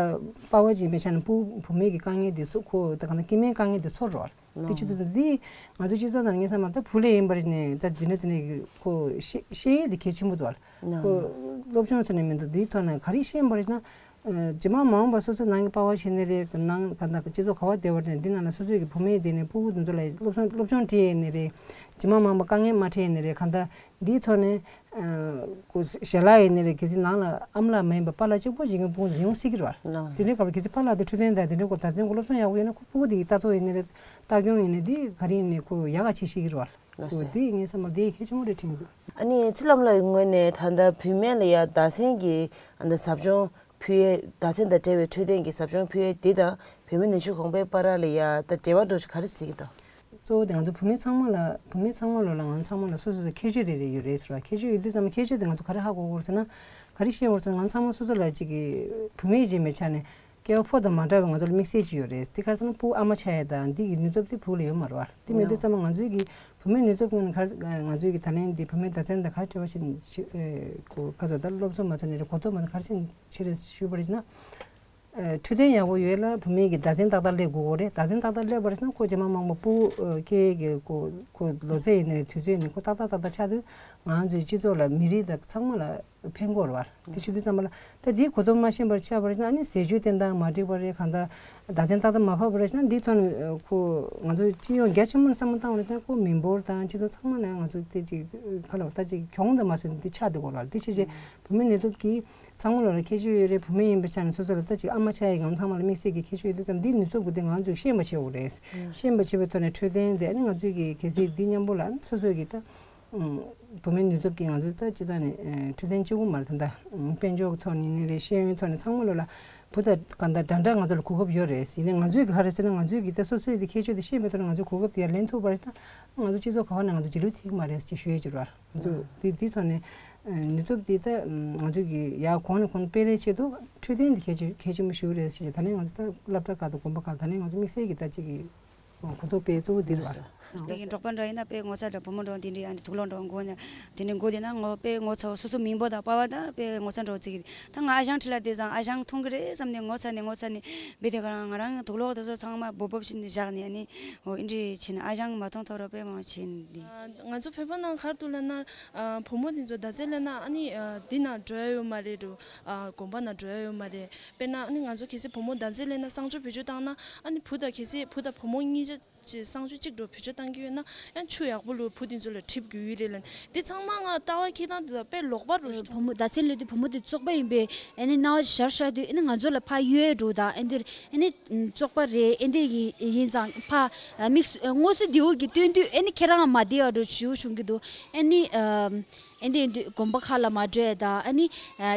དཔའ་བ་ཅིག་མེད་ཆ་ནས་བུ་བུད་མེད་ཀྱི་དཀའ་ངལ་དེ་ཚོ་ཁོ་ད་ག་ན་སྐྱེ་དམན་དཀའ་ངལ་དེ་ཚོར་རོགས། དེ་ཆུ་ཚོད་དེ་ང་ཚོ་སྤྱི་ཚོགས་ནང་ངས་བསམ་པ་ད་བུ་ལས་ཡིན་པར་ནས་ད་འདི་འདྲ་འདི་འདྲ་གི་ཁོ་ཤེས་ཤེས་ཡས་དེ་གལ་ཆེན་པོ་འདུག་ཨ། ཁོ་སློབ་སྦྱོང་ཟེར་ནས་མི་འདུག་འདིའི་ཐོག་ནས་ག་རེ་ཤེས་ཡིན་པར་ན། རྗེས་མ་མ་འོངས་པ་སོ་སོའི་ནང་གི་པ་ཕ་བྱས་ནས་རེད། ནང་ག་ན་སྤྱི་ཚོགས་ག་བ་བསྡད་པར་ནས་འདི་ནང་ལ་སོ་སོའི་གི་བུད་མེད་དེ་ནས་སྤུ་གུ་དེ་ཚོ་ལ་སློབ་སྦྱོང་སློབ་སྦྱོང་སྤྲད་ནས་རེད། རྗེས་མ་མ་འོངས་པ་དཀའ་ངལ་མ་འཕྲད་ནས་རེད། གང་ལྟར་འདིའི་ཐོག་ནས་ཨ་ཁོ་ཞལ་ལག་ཡིན་ནས་རེད། གལ་སྲིད་ནང་ལ་ཨ་མ་ལགས་མ་ཡིན་པ་པ་ལགས་གཅིག་པོ་ཅིག་གི་སྤུ་གུ་དེ་ཡོང་སྲིད་ཀྱི་རེད་བ། དེ་འདྲའི་སྐབས་ལ་གལ་སྲིད་པ་ལགས་དེ་འཕྲོད་བསྟེན་དང་དེ་འདྲའི་སྐོར་ད་ཚན་གོ་སློབ་སྦྱོང་ཡག་པོ་ཡོད་ན་ཁོ་སྤུ་གུ་དེ་ཡི་ལྟ་རྟོག་ཡིན་ནས་རེད། ལྟ་སྐྱོང་ཡིན་ནས་འདི་ག་རེ་ཡིན་ནས་ཁོ་ཡག་ག་བྱེད་ཤེས་ཀྱི་རེད་བ། ལགས་སོ། འོ་དེ་ངས་བསམ་པར་དེ་གལ་ཆེན་པོ་རེད་དྲན་གྱི་འདུག་ཨ་ནི་ཚེ་ལམ་ལགས་ཀྱི་ངོས་ནས་ད་ལྟ་བུད་མེད་ལ་ཡ་བདག་འཛིན་གྱི་ཨ་ནི་ཟབ་སྦྱོང་ཕུལ་ཡས། བདག་འཛིན་དང་འབྲེལ་བའི་འཕྲོད་བསྟེན་གྱི་ཟབ་སྦྱོང་ཕུལ་ཡས་འདི་དང་བུད་མེད་ནུས་ཤུགས་གོང་འཕེལ་བར་ལ་ཡ་ད་འབྲེལ་བ་འདྲ་བོ་ག་རེ་གཟིགས་ཀྱི་འདུག་གཙོ་བོ་དེ་ང་ཚོ་བུད་མེད་ཚང་མ་ལ་བུད་མེད་ཚང་མ་ལོ་ལ་ང་ཚོ་ཚང་མ་ལ་སོ་སོ་སོ་ཁྱད་ཆོས་རེ་རེ་ཡོད་རེད་ཟེར་བ། ཁྱད་ཆོས་ཡོད་དུས་ཙམ་ཁྱད་ཆོས་དེ་ང་ཚོ་ག་རེ་ཧ་གོ་དགོས་ཟེར་ན། ག་རེ་ཤེས་དགོས་ཟེར་ན་ང་ཚོ་ཚང་མ་སོ་སོ་ལ་གཅིག་གི་བུད་མེད་ཅིག་མེད་ཆ་ནས་སྐྱེ་བ་ཕོ་དང་མ་འདྲ་བའི་ང་ཚོ་ལ་དམིགས་བསལ་ཅིག་ཡོད་རེད། དེ་ག་རེ་ཟེར་ན་ཕྲུ་གུ་ཨ་མ་ཆགས་ཡས་དང་འདི་གི་ནུས་སྟོབས་དེ་ཕྲུ་གུ་ལ་ཡོད་མ་རེད་བ། དེ་མེད་དུས་ཙམ་ང་ཚོའི་གི་བུད་མེད་ནུས་སྟོབས་ཀུན་ནས་ག་རེ་ང་ཚོའི་གི་ད་ལན་འདི་བུད་མེད་བདག་འཛིན་དང་ག་རེ་འབྲེལ་བ་ཞིག་ཨེ་གོ་ག་ཚོད་ད་སློབ་གསོ་མ་ཚད་ནས་རེད། གོ་རྟོགས་མ་ཚད་ག་རེ་ཆེ་རེད་ཞུས་པ་རེད་ཟེར་ན། འཕྲོད་བསྟེན་ཡག་པོ་ཡོད་ལ་བུད་མེད་ཀྱི་བདག་འཛིན་ཏག་ཏག་སླེབས་དགོས་ཀྱི་རེད། བདག་འཛིན་ཏག་ཏག་སླེབས་པ་རེད་ཟེར་ན་ཁོ་རྗེས་མ་མང་པོ་སྤུ་སྐྱེས་ཀྱི་ཁོ་ཁོ་ལོ་ཚད་ཡིན་ནའི་དུས་ཚོད་ཡིན་ནའི་ཁོ་ཏག་ཏག་ཏག་ཏག་ཆགས་དུས་ང་ཚོའི་སྤྱི་ཚོགས་ལ་མི་རིགས་དང་ཚང་མ་ལ་ཕན་གྱི་རེད་བ། དེ་ཞུ་དུས་ཙམ་པ་ལ་ད་འདིའི་གོ་རྟོགས་མ་ཤེས་པར་ཆགས་པ་རེད་ཟེར་ན་ཨ་ནི་ཟས་སྤྱོད་བསྟེན་སྟངས་མ་འགྲིག་པ་རེད། གང་ལྟར་བདག་འཛིན་ཏག་ཏག་མ་ཕབ་པ་རེད་ཟེར་ན་འདིའི་ཐོག་ནས་ཁོ་ང་ཚོ་སྤྱི་ཡོངས་རྒྱ་ཆེན་པོ་ནས་བསམ་བློ་བཏང་བ་རེད་ཟེར་ན་ཁོ་མི་འབོར་དང་སྤྱི་ཚོགས་ཚང་མ་ནས་ང་ཚོ་དེ་ཅིག་ག་ལ་བ་ད་ཅིག་གྱོང་དུ་མ་སོང་འདི་ཆགས་བསྡད་ཀྱི་རེད་བ། དེ་ཕྱིན་ཆད་བུད་མེད་ནུས་སྟོབས་ཀྱིས་ཚང་མ་ལོ་ལ་ཁྱད་ཆོས་ཡོད་རེད། བུད་མེད་ཡིན་པའི་ཆ་ནས་སོ་སོ་ལ་ད་ཅིག་ཨ་མ་ཆགས་ཡག་གང་ཚང་མ་ལ་དམིགས་བསལ་གྱི་ཁྱད་ཆོས་ཡོད་དུས་ཙམ་འདིའི་ནུས་སྟོབས་ཀྱི་སྟེང་ང་ཚོས་ཤེས་པ་བྱེད་དགོས་རེད། ཤེས་པ་བྱེད་པའི་ཐོག་ནས་འཕྲོད་བསྟེན་དེ་ཨ་ནི་ང་ཚོས་ཀྱི་གལ་སྲིད་འདི་མཉམ་པོ་ལ་སོ་སོས་ཀྱི་ད་བུད་མེད་ནུས་སྟོབས་ཀྱིས་ང་ཚོས་ད་སྤྱི་བཏང་ནས་འཕྲོད་བསྟེན་གཅིག་པུ་མ་རེད། ད་ལྟ་དཔལ་འབྱོར་གྱི་ཐོག་ནས་ཡིན་ནའི་རེད། ཤེས་ཡོན་ཐོག་ནས་ཚང་མ་ལོ་ལ་བུ་དང་གང་ལྟར་འདྲ་འདྲ་ང་ཚོ་ལ་གོ་སྐབས་ཡོད་རེད། ཡིན་ནའི་ང་ཚོས་ག་རེ་ཟེར་ན་ང་ཚོས་ཀྱི་ད་སོ་སོའི་དེ་ཁྱད་ཆོས་དེ་ཤེས་པའི་ཐོག་ནས་ང་ཚོས་གོ་སྐབས་དེ་ཡར་ལེན་ཐུབ་པ་རེད། ད་ང་ཚོ་སྤྱི་ཚོགས་ག་བ་ནས་ང་ཚོ་རྗེས་ལུས་ཐེབས་ཀྱི་མ་རེད་ཅེས་ཞུ་ཡས་ཅིག་རེད་བ། ང་ཚོ་དེ་དེའི་ཐོག་ནས་ནུས་སྟོབས་དེ་ད་ང་ཚོས་ཀྱི་ཡར་གོང་ནས་གོང་སྤེལ་རེས་ཆེད་དུ་འཕྲོད་བསྟེན་དེ་གལ་ཆེ་གལ་ཆེན་པོ་ཞིག་རེད་ཟེར། ད་ནས་ང་ཚོ་ད་སློབ་གྲྭ་ཁག་དང་དགོན་པ་ཁག་ད་ནས་ང་ཚོ་དམིགས་བསལ་གྱི་ད་ཅིག་གི་གོ་རྟོགས་སྤེལ་གཙོ་བོ་འདི་རེད་བ། ལས་ཀྱི་འབྲོག་པ་འདྲ་ཡིན་ན་དཔེ་ངོ་ཚ་འདྲ་བུ་མོ་འདྲ་འདི་འདྲའི་ཨ་ནི་དུག་ལོག་འདྲ་མགོ་ནས་དེ་འདྲའི་མགོ་དེ་ན་ངོ་དཔེ་ངོ་ཚ་བ་སོ་སོ་མིང་པོ་དང་པ་བ་དང་དཔེ་ངོ་ཚ་འདྲ་བ་བརྩི་གི་རེད། ད་ང་ཨ་ཞང་ཁྲིད་ལ་དེ་ཙང་ཨ་ཞང་མཐོང་གི་རེད་བསམ་ནས་ངོ་ཚ་ནས་ངོ་ཚ་ནས་བེ་དེ་ག་རང་ང་རང་དུག་ལོག་དེ་ཚོ་ཚང་མ་འབོ་འབོབ་བྱས་ནས་བཞག་ནས་ཨ་ནི་འོ་ཨིན་འདྲའི་བྱས་ན་ཨ་ཞང་མ་མཐོང་ཐོག་ར་དཔེ་མང་བྱས་ནས་འདི། ང་ཚོ་བོད་པ་ནང་ག་རེ་འདུག་ལབ་ན་བུ་མོ་དེ་ཚོ་ཟླ་ཚེས་སླེབས་ན་ཨ་ནི་འདི་ནང་འགྲོ་ཡ་ཡོད་མ་རེད་འགྲོ། དགོན་པ་ནང་འགྲོ་ཡ་ཡོད་མ་རེད། དཔེར་ན་ཨ་ནི་ང་ཚོ་གལ་སྲིད་བུ་མོ་ཟླ་ཚེས་སླེབས་ན་གསང་སྤྱོད་བེད་སྤྱོད་བཏང་ན་ཨ་ནི་བུ་དང་གལ་སྲིད་བུ་དང་བུ་མོ་གཉིས་ཆ་ཅིག་གསང་སྤྱོད་གཅིག་འགྲོ་བེད་སྤྱོད་བཏང་གི་ཡོད་ན་ཡང་ཆུ་ཡག་པོ་ལོས་བུ་དེ་ཚོ་ལ་གྲིབ་དགོས་ཀྱི་རེད་ལབ་ནས་འདི་ཚང་མ་ང་ལྟ་བ་ཁྱེད་རང་དེ་དག་དཔེ་ལོག་པ་རུ་ཞིག་བུ་མོ་ཟླ་ཚེས་སླེབས་དུས་བུ་མོ་དེ་བཙོག་པ་ཡིན་པས་ཨ་ནི་སྣང་བ་ཞར་ཤར་དུས་ཨ་ནི་ང་ཚོ་ལ་ཕར་གཡོལ་འགྲོ་དང་ཨ་འདིར་ཨ་ནི་བཙོག་པ་རེད། ཨ་འདི་ཡིན་ཡིན་ཙང་ཕར་དམིགས་སུ་མངོན་གསལ་དེ་འུ་གི་སྟོན་དུས་ཨ་ནི་ཁྱེད་རང་མ་བསྡད་ཡ་འགྲོ་བྱིའུ་བྱུང་གི་འདུག་ཨ་ནི། ཨ་འདི་ཡིན་དུས་དགོན་པ་ཁག་ལ་མ་འགྲོ་ཡ་དང་ཨ་ནི་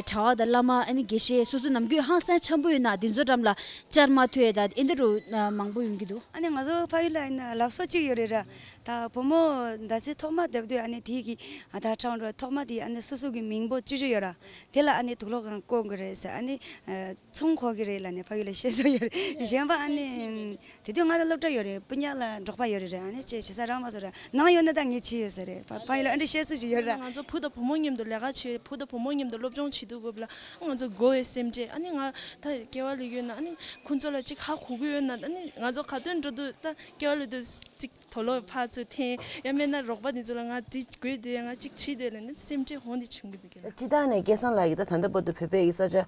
གྲྭ་བ་དང་བླ་མ་ཨ་ནི་དགེ་བཤེས་སོ་སོ་ནམ་རྒྱུན་ཧང་སང་འཆམ་པོ་ཡོད་ན་འདི་ཚོ་འགྲམ་ལ་བཅར་མ་ཐུབ་ཡ་དང་ཨ་འདི་འདྲ་མང་པོ་ཡོང་གི་འདུག་ཨ་ནི་ང་ཚོ་ཕ་ཡུལ་ལ་ཡིན་ན་ལབ་སྲོལ་གཅིག་ཡོད་རེད་ར། ད་བུ་མོ་ཟླ་ཚེས་ཐོག་མ་བསྡད་དུས་ཨ་ནི་དེ་གི་ཨ་ད་ཁྲང་རོ་ཐོག་མ་དེ་ཨ་ནི་སོ་སོ་གི་མིང་པོ་ཅི་ཅི་ཡོད་ར། དེ་ལ་ཨ་ནི་དུག་ལོག་གང་བསྐོན་གི་རེད་ཟེར་ཨ་ནི་ཚོང་འཁོར་གི་རེད་ལབ་ནས་ཕ་ཡུལ་ལ་བཤད་སྲོལ་ཡོད་རེད། གཞན་པ་ཨ་ནི། དེ་དུས་ང་ལ་སློབ་གྲྭ་ཡོད་རེད། སྤུན་ཀྱག་ལ་འབྲོག་པ་ཡོད་རེད་རེད། ཨ་ནི་ཅེས་བྱེད་ས་རག་མ་སོང་རེད། ནང་ཡོད་ན་ད་ངས་བྱས་ཡོད་ས་རེད། ཕ་ཕ་ཡུལ་ལ་ཨ་འདྲ་བཤད་སྲོལ་ཞིག་ཡོད་རེད། ང་ཚོ་བུ་དང་བུ་མོ་མཉམ་དུ་ལས་ཀ་བྱེད་བུ་དང་བུ་མོ་མཉམ་དུ་སློབ་སྦྱོང་བྱེད་དུས་སྐབས་ལ་ང་ཚོ་དགོས་པའི་སེམས་ཁྲལ་ཨ་ནི་ང་ད་སྐྱེ་བ་ལ་ཡོད་ན་ཨ་ནི་ཁོང་ཚོ་ལ་ཅིག་ཧ་གོ་གི་ཡོད་ན་ཨ་ནི་ང་ཚོ་ག་དུས་འགྲོ་དུས་ད་སྐྱེ་བ་ལ་དུས་ཅིག་དུག་ལོག་ཕར་ཚུར་འཐེན་ཡང་མིན་ན་རོགས་པ་དེ་ཚོ་ལ་ང་འདི་དགོས་དེ་ང་ཅིག་བྱེད་དེ་ལ་ནི་སེམས་ཁྲལ་ཧོན་དེ་བྱུང་གི་འདུག་གི་ལ། སྤྱི་བཏང་ནས་སྐལ་བཟང་ལགས་ཀྱིས་ད་ད་ལྟ་བར་དུ་བོད་པའི་ས་ཆ་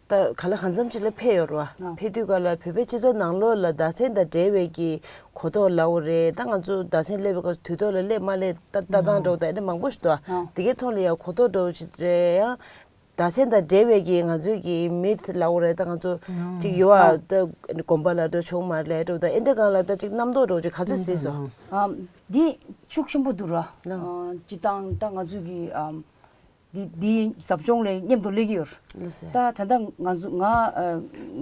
ད་ག་ལ་གང་འཚམ་ཅིག་ལ་ཕེབས་ཡོད་རེད་བ། ཨ། ཕེབས་དུས་ག་ལ་བོད་པའི་སྤྱི་ཚོགས་ནང་ལོགས་ལ་ཟླ་མཚན་དང་འབྲེལ་བའི་གི་གོ་རྟོགས་ལབ་དགོས་རེད། ད་ང་ཚོ་ཟླ་མཚན་སླེབས་པའི་སྐབས་དུས་ཐོག་ལ་སླེབས་མ་སླེབས་ད་ལྟ་སྟངས་འདྲ་བོ་ད་ཨེ་འདྲ་མང་པོ་ཞིག་འདུག་ཨ། དེ་གའི་ཐོག་ལ་ཡང་གོ་རྟོགས་འདྲ་བོ་ཞིག་རེད་ཡང་། ཟླ་མཚན་དང་འབྲེལ་བའི་གི་ང་ཚོའི་གི་མིད་ལབ་དགོས་རེད། ད་ང་ཚོ་ཨ་ཅིག་ཡོད་ཨ། ཨ་ད་དགོན་པ་ལ་འགྲོ་ཆོག་མ་རེད་འགྲོ་ད་ཨེ་འདྲ་གང་ལ་ད་ཅིག་རྣམ་རྟོག་འདྲ་བོ་ཅིག་ག་ཚོད་གཟིགས་སོང་། ཨ་འདི་ཤུགས་ཆེན་པོ་འདུག་ར། ལགས། ཨ་སྤྱི་བཏང་ད་ང་ཚོའི་གི་ཨ་འདི་འདིའི་ཟབ་སྦྱོང་ལ་མཉམ་དུ་སླེབས་ཀྱི་ཡོད། ལགས་སེ། ད་ད་ལྟ་ང་ཚོ་ང་ཨ་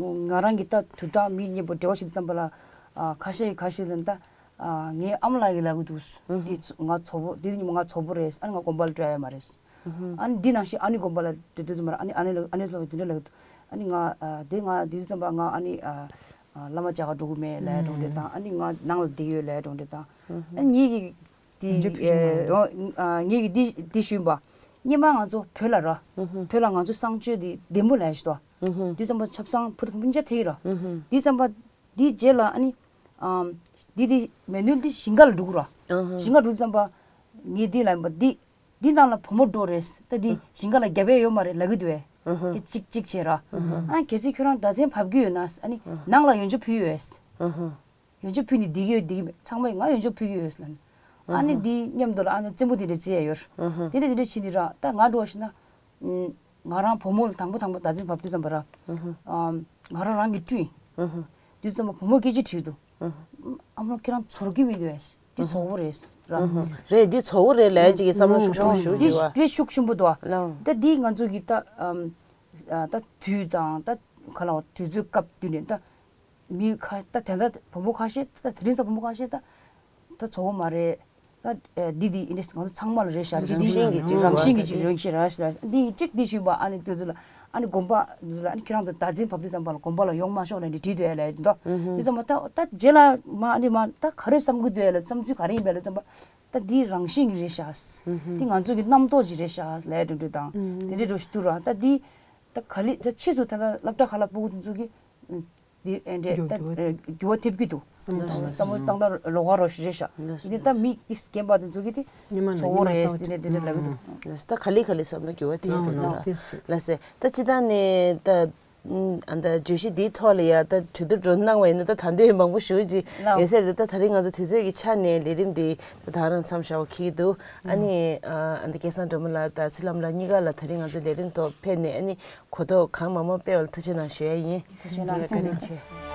ང་རང་གི་ད་དུས་ཐོག་མི་མཉམ་པོ་འབྲེལ་བ་བྱེད་དུས་ཙམ་པ་ལ་ཨ་ཁ་ཤས་ཁ་ཤས་ལ་ད་ཨ་ངའི་ཨ་མ་ལགས་ཀྱིས་ལབ་ཀྱི་འདུག་ཨུ་ཧུ། འདི་ཚོ་ང་ཚོགས་པ་འདི་ཉིན་མོ་ང་ཚོགས་པ་རེད། ཨ་ནི་ང་དགོན་པ་ལ་འགྲོ་ཡ་ཡོད་མ་རེད། ཨུ་ཧུ། ཨ་ནི་འདི་ནང་བཞིན་ཨ་ནི་དགོན་པ་ལ་འགྲོ་དུས་ཙམ་པ་ལ་ཨ་ནི་ཨ་ནི་ལ་ཨ་ནི་ལ་འདི་འདྲ་ལབ་ཀྱི་འདུག་ཨ་ནི་ང་ཨ་འདི་ང་འདི་དུས་ཙམ་པ་ང་ཨ་ནི་ཨ་ཨ་བླ་མ་མཇལ་ཁ་འགྲོ་གི་མེད་ལབ་ཡ་འགྲོ་འདྲ་དང་ཨ་ནི་ང་ནང་ལ་བསྡད་ཡོད་ལབ་ཡ་འགྲོ་འདྲ་དང་ཨ་ནི་ངེད་ཀྱི་འདི་ཡོན་ཆབ་ཕུལ་ཞུས་པ་ཨེ་ཨོ་ཨ་ངེད་ཀྱི་འདི་འདི་ཞུས་པ་སྔོན་མ་ང་ཚོ་བོད་ལ་ར་ཨུ་ཧུ། བོད་ལ་ང་ཚོ་གསང་སྤྱོད་འདི་བདེ་མོ་ལབ་ཡ་ཞིག་འདུག་ཨུ་ཧུ། དུས་ཙམ་པ་ཆབ་གསང་བུ་དང་སྤུན་ཀྱག་དེ་ཡིན་ར་ཨུ་ཧུ། དུས་ཙམ་པ། དེའི་རྗེས་ལ་ཨ་ནི། ཨམ། འདི་དེ་མེ་ནུལ་འདི་ཞིང་ཁ་ལ་འགྲོ་གི་ར། ཨ་ཧ། ཞིང་ཁ་འགྲོ་ཙམ་པ། ངས་འདི་ལབ་པ་འདི། འདི་ནང་ལ་བུ་མོ་འགྲོ་རེད། ད་འདི་ཨ། ཞིང་ཁ་ལ་རྒྱབ་ཡས་ཡོད་མ་རེད་ལབ་ཀྱི་འདུག་བས། ཨ་ཧ། དེ་གཅིག་གཅིག་བྱས་ར། ཨ་ཧ། ཨ་གལ་སྲིད་ཁྱོད་རང་ཟླ་མཚན་བབས་ཀྱི་ཡོད་ན་ཨ་ནི་ཨ། ནང་ལ་ཡོན་ཆབ་ཕུལ་ཡོད། ཨ་ཧ། ཡོན་ཆབ་ཕུལ་ནས་བསྡད་ཀྱི་ཡོད་བསྡད་ཀྱི་མེད་ཚང་མས་ང་ཡོན་ཆབ་ཕུལ་གྱི་ཡོད་ལབ་ནས། ཨ་ནི་ཨ་ཧ། འདི་མཉམ་དུ་ལ་ཨ་ནི་རྩེད་མོ་དེ་འདྲ་རྩེ་ཡ་ཡོད། ཨ་ཧ། དེ་འདྲ་དེ་འདྲ་བྱས་ནས་ར་ད་ང་འགྲོ་ཞིག་ན། ང་རང་བུ་མོ་ལ་དང་པོ་དང་པོ་ཟླ་མཚན་བབས་དུས་ཙམ་པ་ར། ཨ་ཧ། ཨམ། ང་རང་རང་གི་སྤྲུལ་ཡིན། ཨ་ཧ། དུས་ཙམ་པ་བུ་མོ་སྐད་ཆ་དྲིས་འདུག་ཨ་ཧ། ཨ་མ་ཁྱེད་རང་ཚོར་གྱི་མི་འདུག་ཨེ། འདི་ཚོགས་པ་རེད་ར། ཨ་ཧ། རེད་འདི་ཚོགས་པ་རེད་ལབ་ཡ་ཅིག་གི་བསམ་བློ་ཤུགས་ཆེན་པོ་ཞིག་འདི་འདུག་བ། དཔེ་ཤུགས་ཆེན་པོ་འདུག་བ། ལགས། ད་འདི་ང་ཚོ་གི་ད་ཨམ། ད་དུས་དང་ད་ག་ལ་བ་དུས་ཚོད་སྐབས་དུས་ནས་ད། མི་ཁ་ད་དེ་འདྲ་བུ་མོ་ཁ་ཤས་ད་དེ་རིང་སང་བུ་མོ་ཁ་ཤས་ད་ད་ཚོགས་པ་མ་རེད། ད་འདི་འདི་ཨིན་ཌི་ང་ཚོ་ཚང་མ་ལ་རེད་ཤག་འདི་འདི་རང་བཞིན་གྱི་ཅིག་རང་བཞིན་གྱི་ཅིག་རང་བཞིན་ར་ཤི་ར་འདི་གཅིག་འདི་ཞུས་པ་ཨ་ནི་དེ་ཚོ་ལ་ཨ་ནི་དགོན་པ་འདི་ཚོ་ལ་ཨ་ནི་ཁྱེད་རང་ཚོ་ཟླ་མཚན་བབས་དུས་ཙམ་པ་ལ་དགོན་པ་ལ་ཡོང་མ་ཤོག་ལབ་ནས་བྲིས་འདུག་ཨེ་ལབ་འདུག་འདི་ཙམ་པ་ད་ད་རྗེས་ལ་མ་ཨ་ནི་མ་ད་ག་རེ་བསམ་གི་འདུག་ཨེ་ལབ་བསམ་ཚུལ་ག་རེ་ཡིན་པ་ལབ་ཙམ་པ་ད་འདི་རང་བཞིན་གྱི་རེད་ཤག་འདི་ང་ཚོ་གི་རྣམ་རྟོག་ཅིག་རེད་ཤག་ལབ་འགྲོ་འགྲོ་དང་དེ་འདྲའི་འགྲོ་ཞིག་འདུག་ར། ད་འདི་ད་ག་ལེ་ད་ཕྱིས་སུ་ད་ད་སློབ་གྲྭ་ཁག་ལ་སྤུ་གུ་དེ་ཚོ་གི་འདི་ཨེ་འདྲས་ད་འགྱུར་བ་ཨེ་འགྱུར་བ་ཐེབས་ཀྱི་འདུག། བསམ་བློ་བཏང་བ་བསམ་བློ་བཏང་སྟངས་ལོགས་ཀ་རོ་ཞིག་རེད་ཤག། ཡིན་ནའི་ད་མི་འདི་རྒན་པ་དེ་ཚོ་གིས་དེ་ཉི་མ་ན་ཚོགས་ཉི་མ་པ་རེད་ལྟ་བ་ཟེར་ནས་དེ་འདྲས་ལབ་ཀྱི་འདུག། ད་ག་ལེ་ག་ལེ་བསམ་བློ་འགྱུར་བ་ཐེབས་ཀྱི་འདུག་ལ། ལགས་སེ། ད་སྤྱིར་བཏང་ནས་ད་ཨ་ད་བརྗོད་གཞི་འདིའི་ཐོག་ལ་ཡ་ད་གྲོས་བསྡུར་འགྲོ་གནང་བ་ཡིན་ན་ད་ད་འདོད་མང་པོ་ཞེ་ཅིག་ཡོད་ས་རེད། ད་ད་རིང་ང་ཚོ་དུས་ཚོད་ཀྱི་ཆ་ནས་ལས་རིམ་འདི་ད་ད་རང་མཚམས་བཞག་པ་འཁེལ་གྱི་འདུག། ཨ་ནི་ཨ་ད་སྐལ་བཟང་སྒྲོལ་མ་ལགས་དང་ཚེ་ལྷ་མོ་ལགས་གཉིས་ཀ་ལ་ད་རིང་ང་ཚོའི་ལས་རིམ་ཐོག་ཕེབས་ནས་ཨ་ནི་གོ་རྟོགས་གང་མང་མང་སྤེལ་བ་ལ་ཐུགས་རྗེ་གནང་ཞུ་ཡ་ཡིན། ཐུགས་རྗེ་གནང་། བཀའ་དྲིན་ཆེ།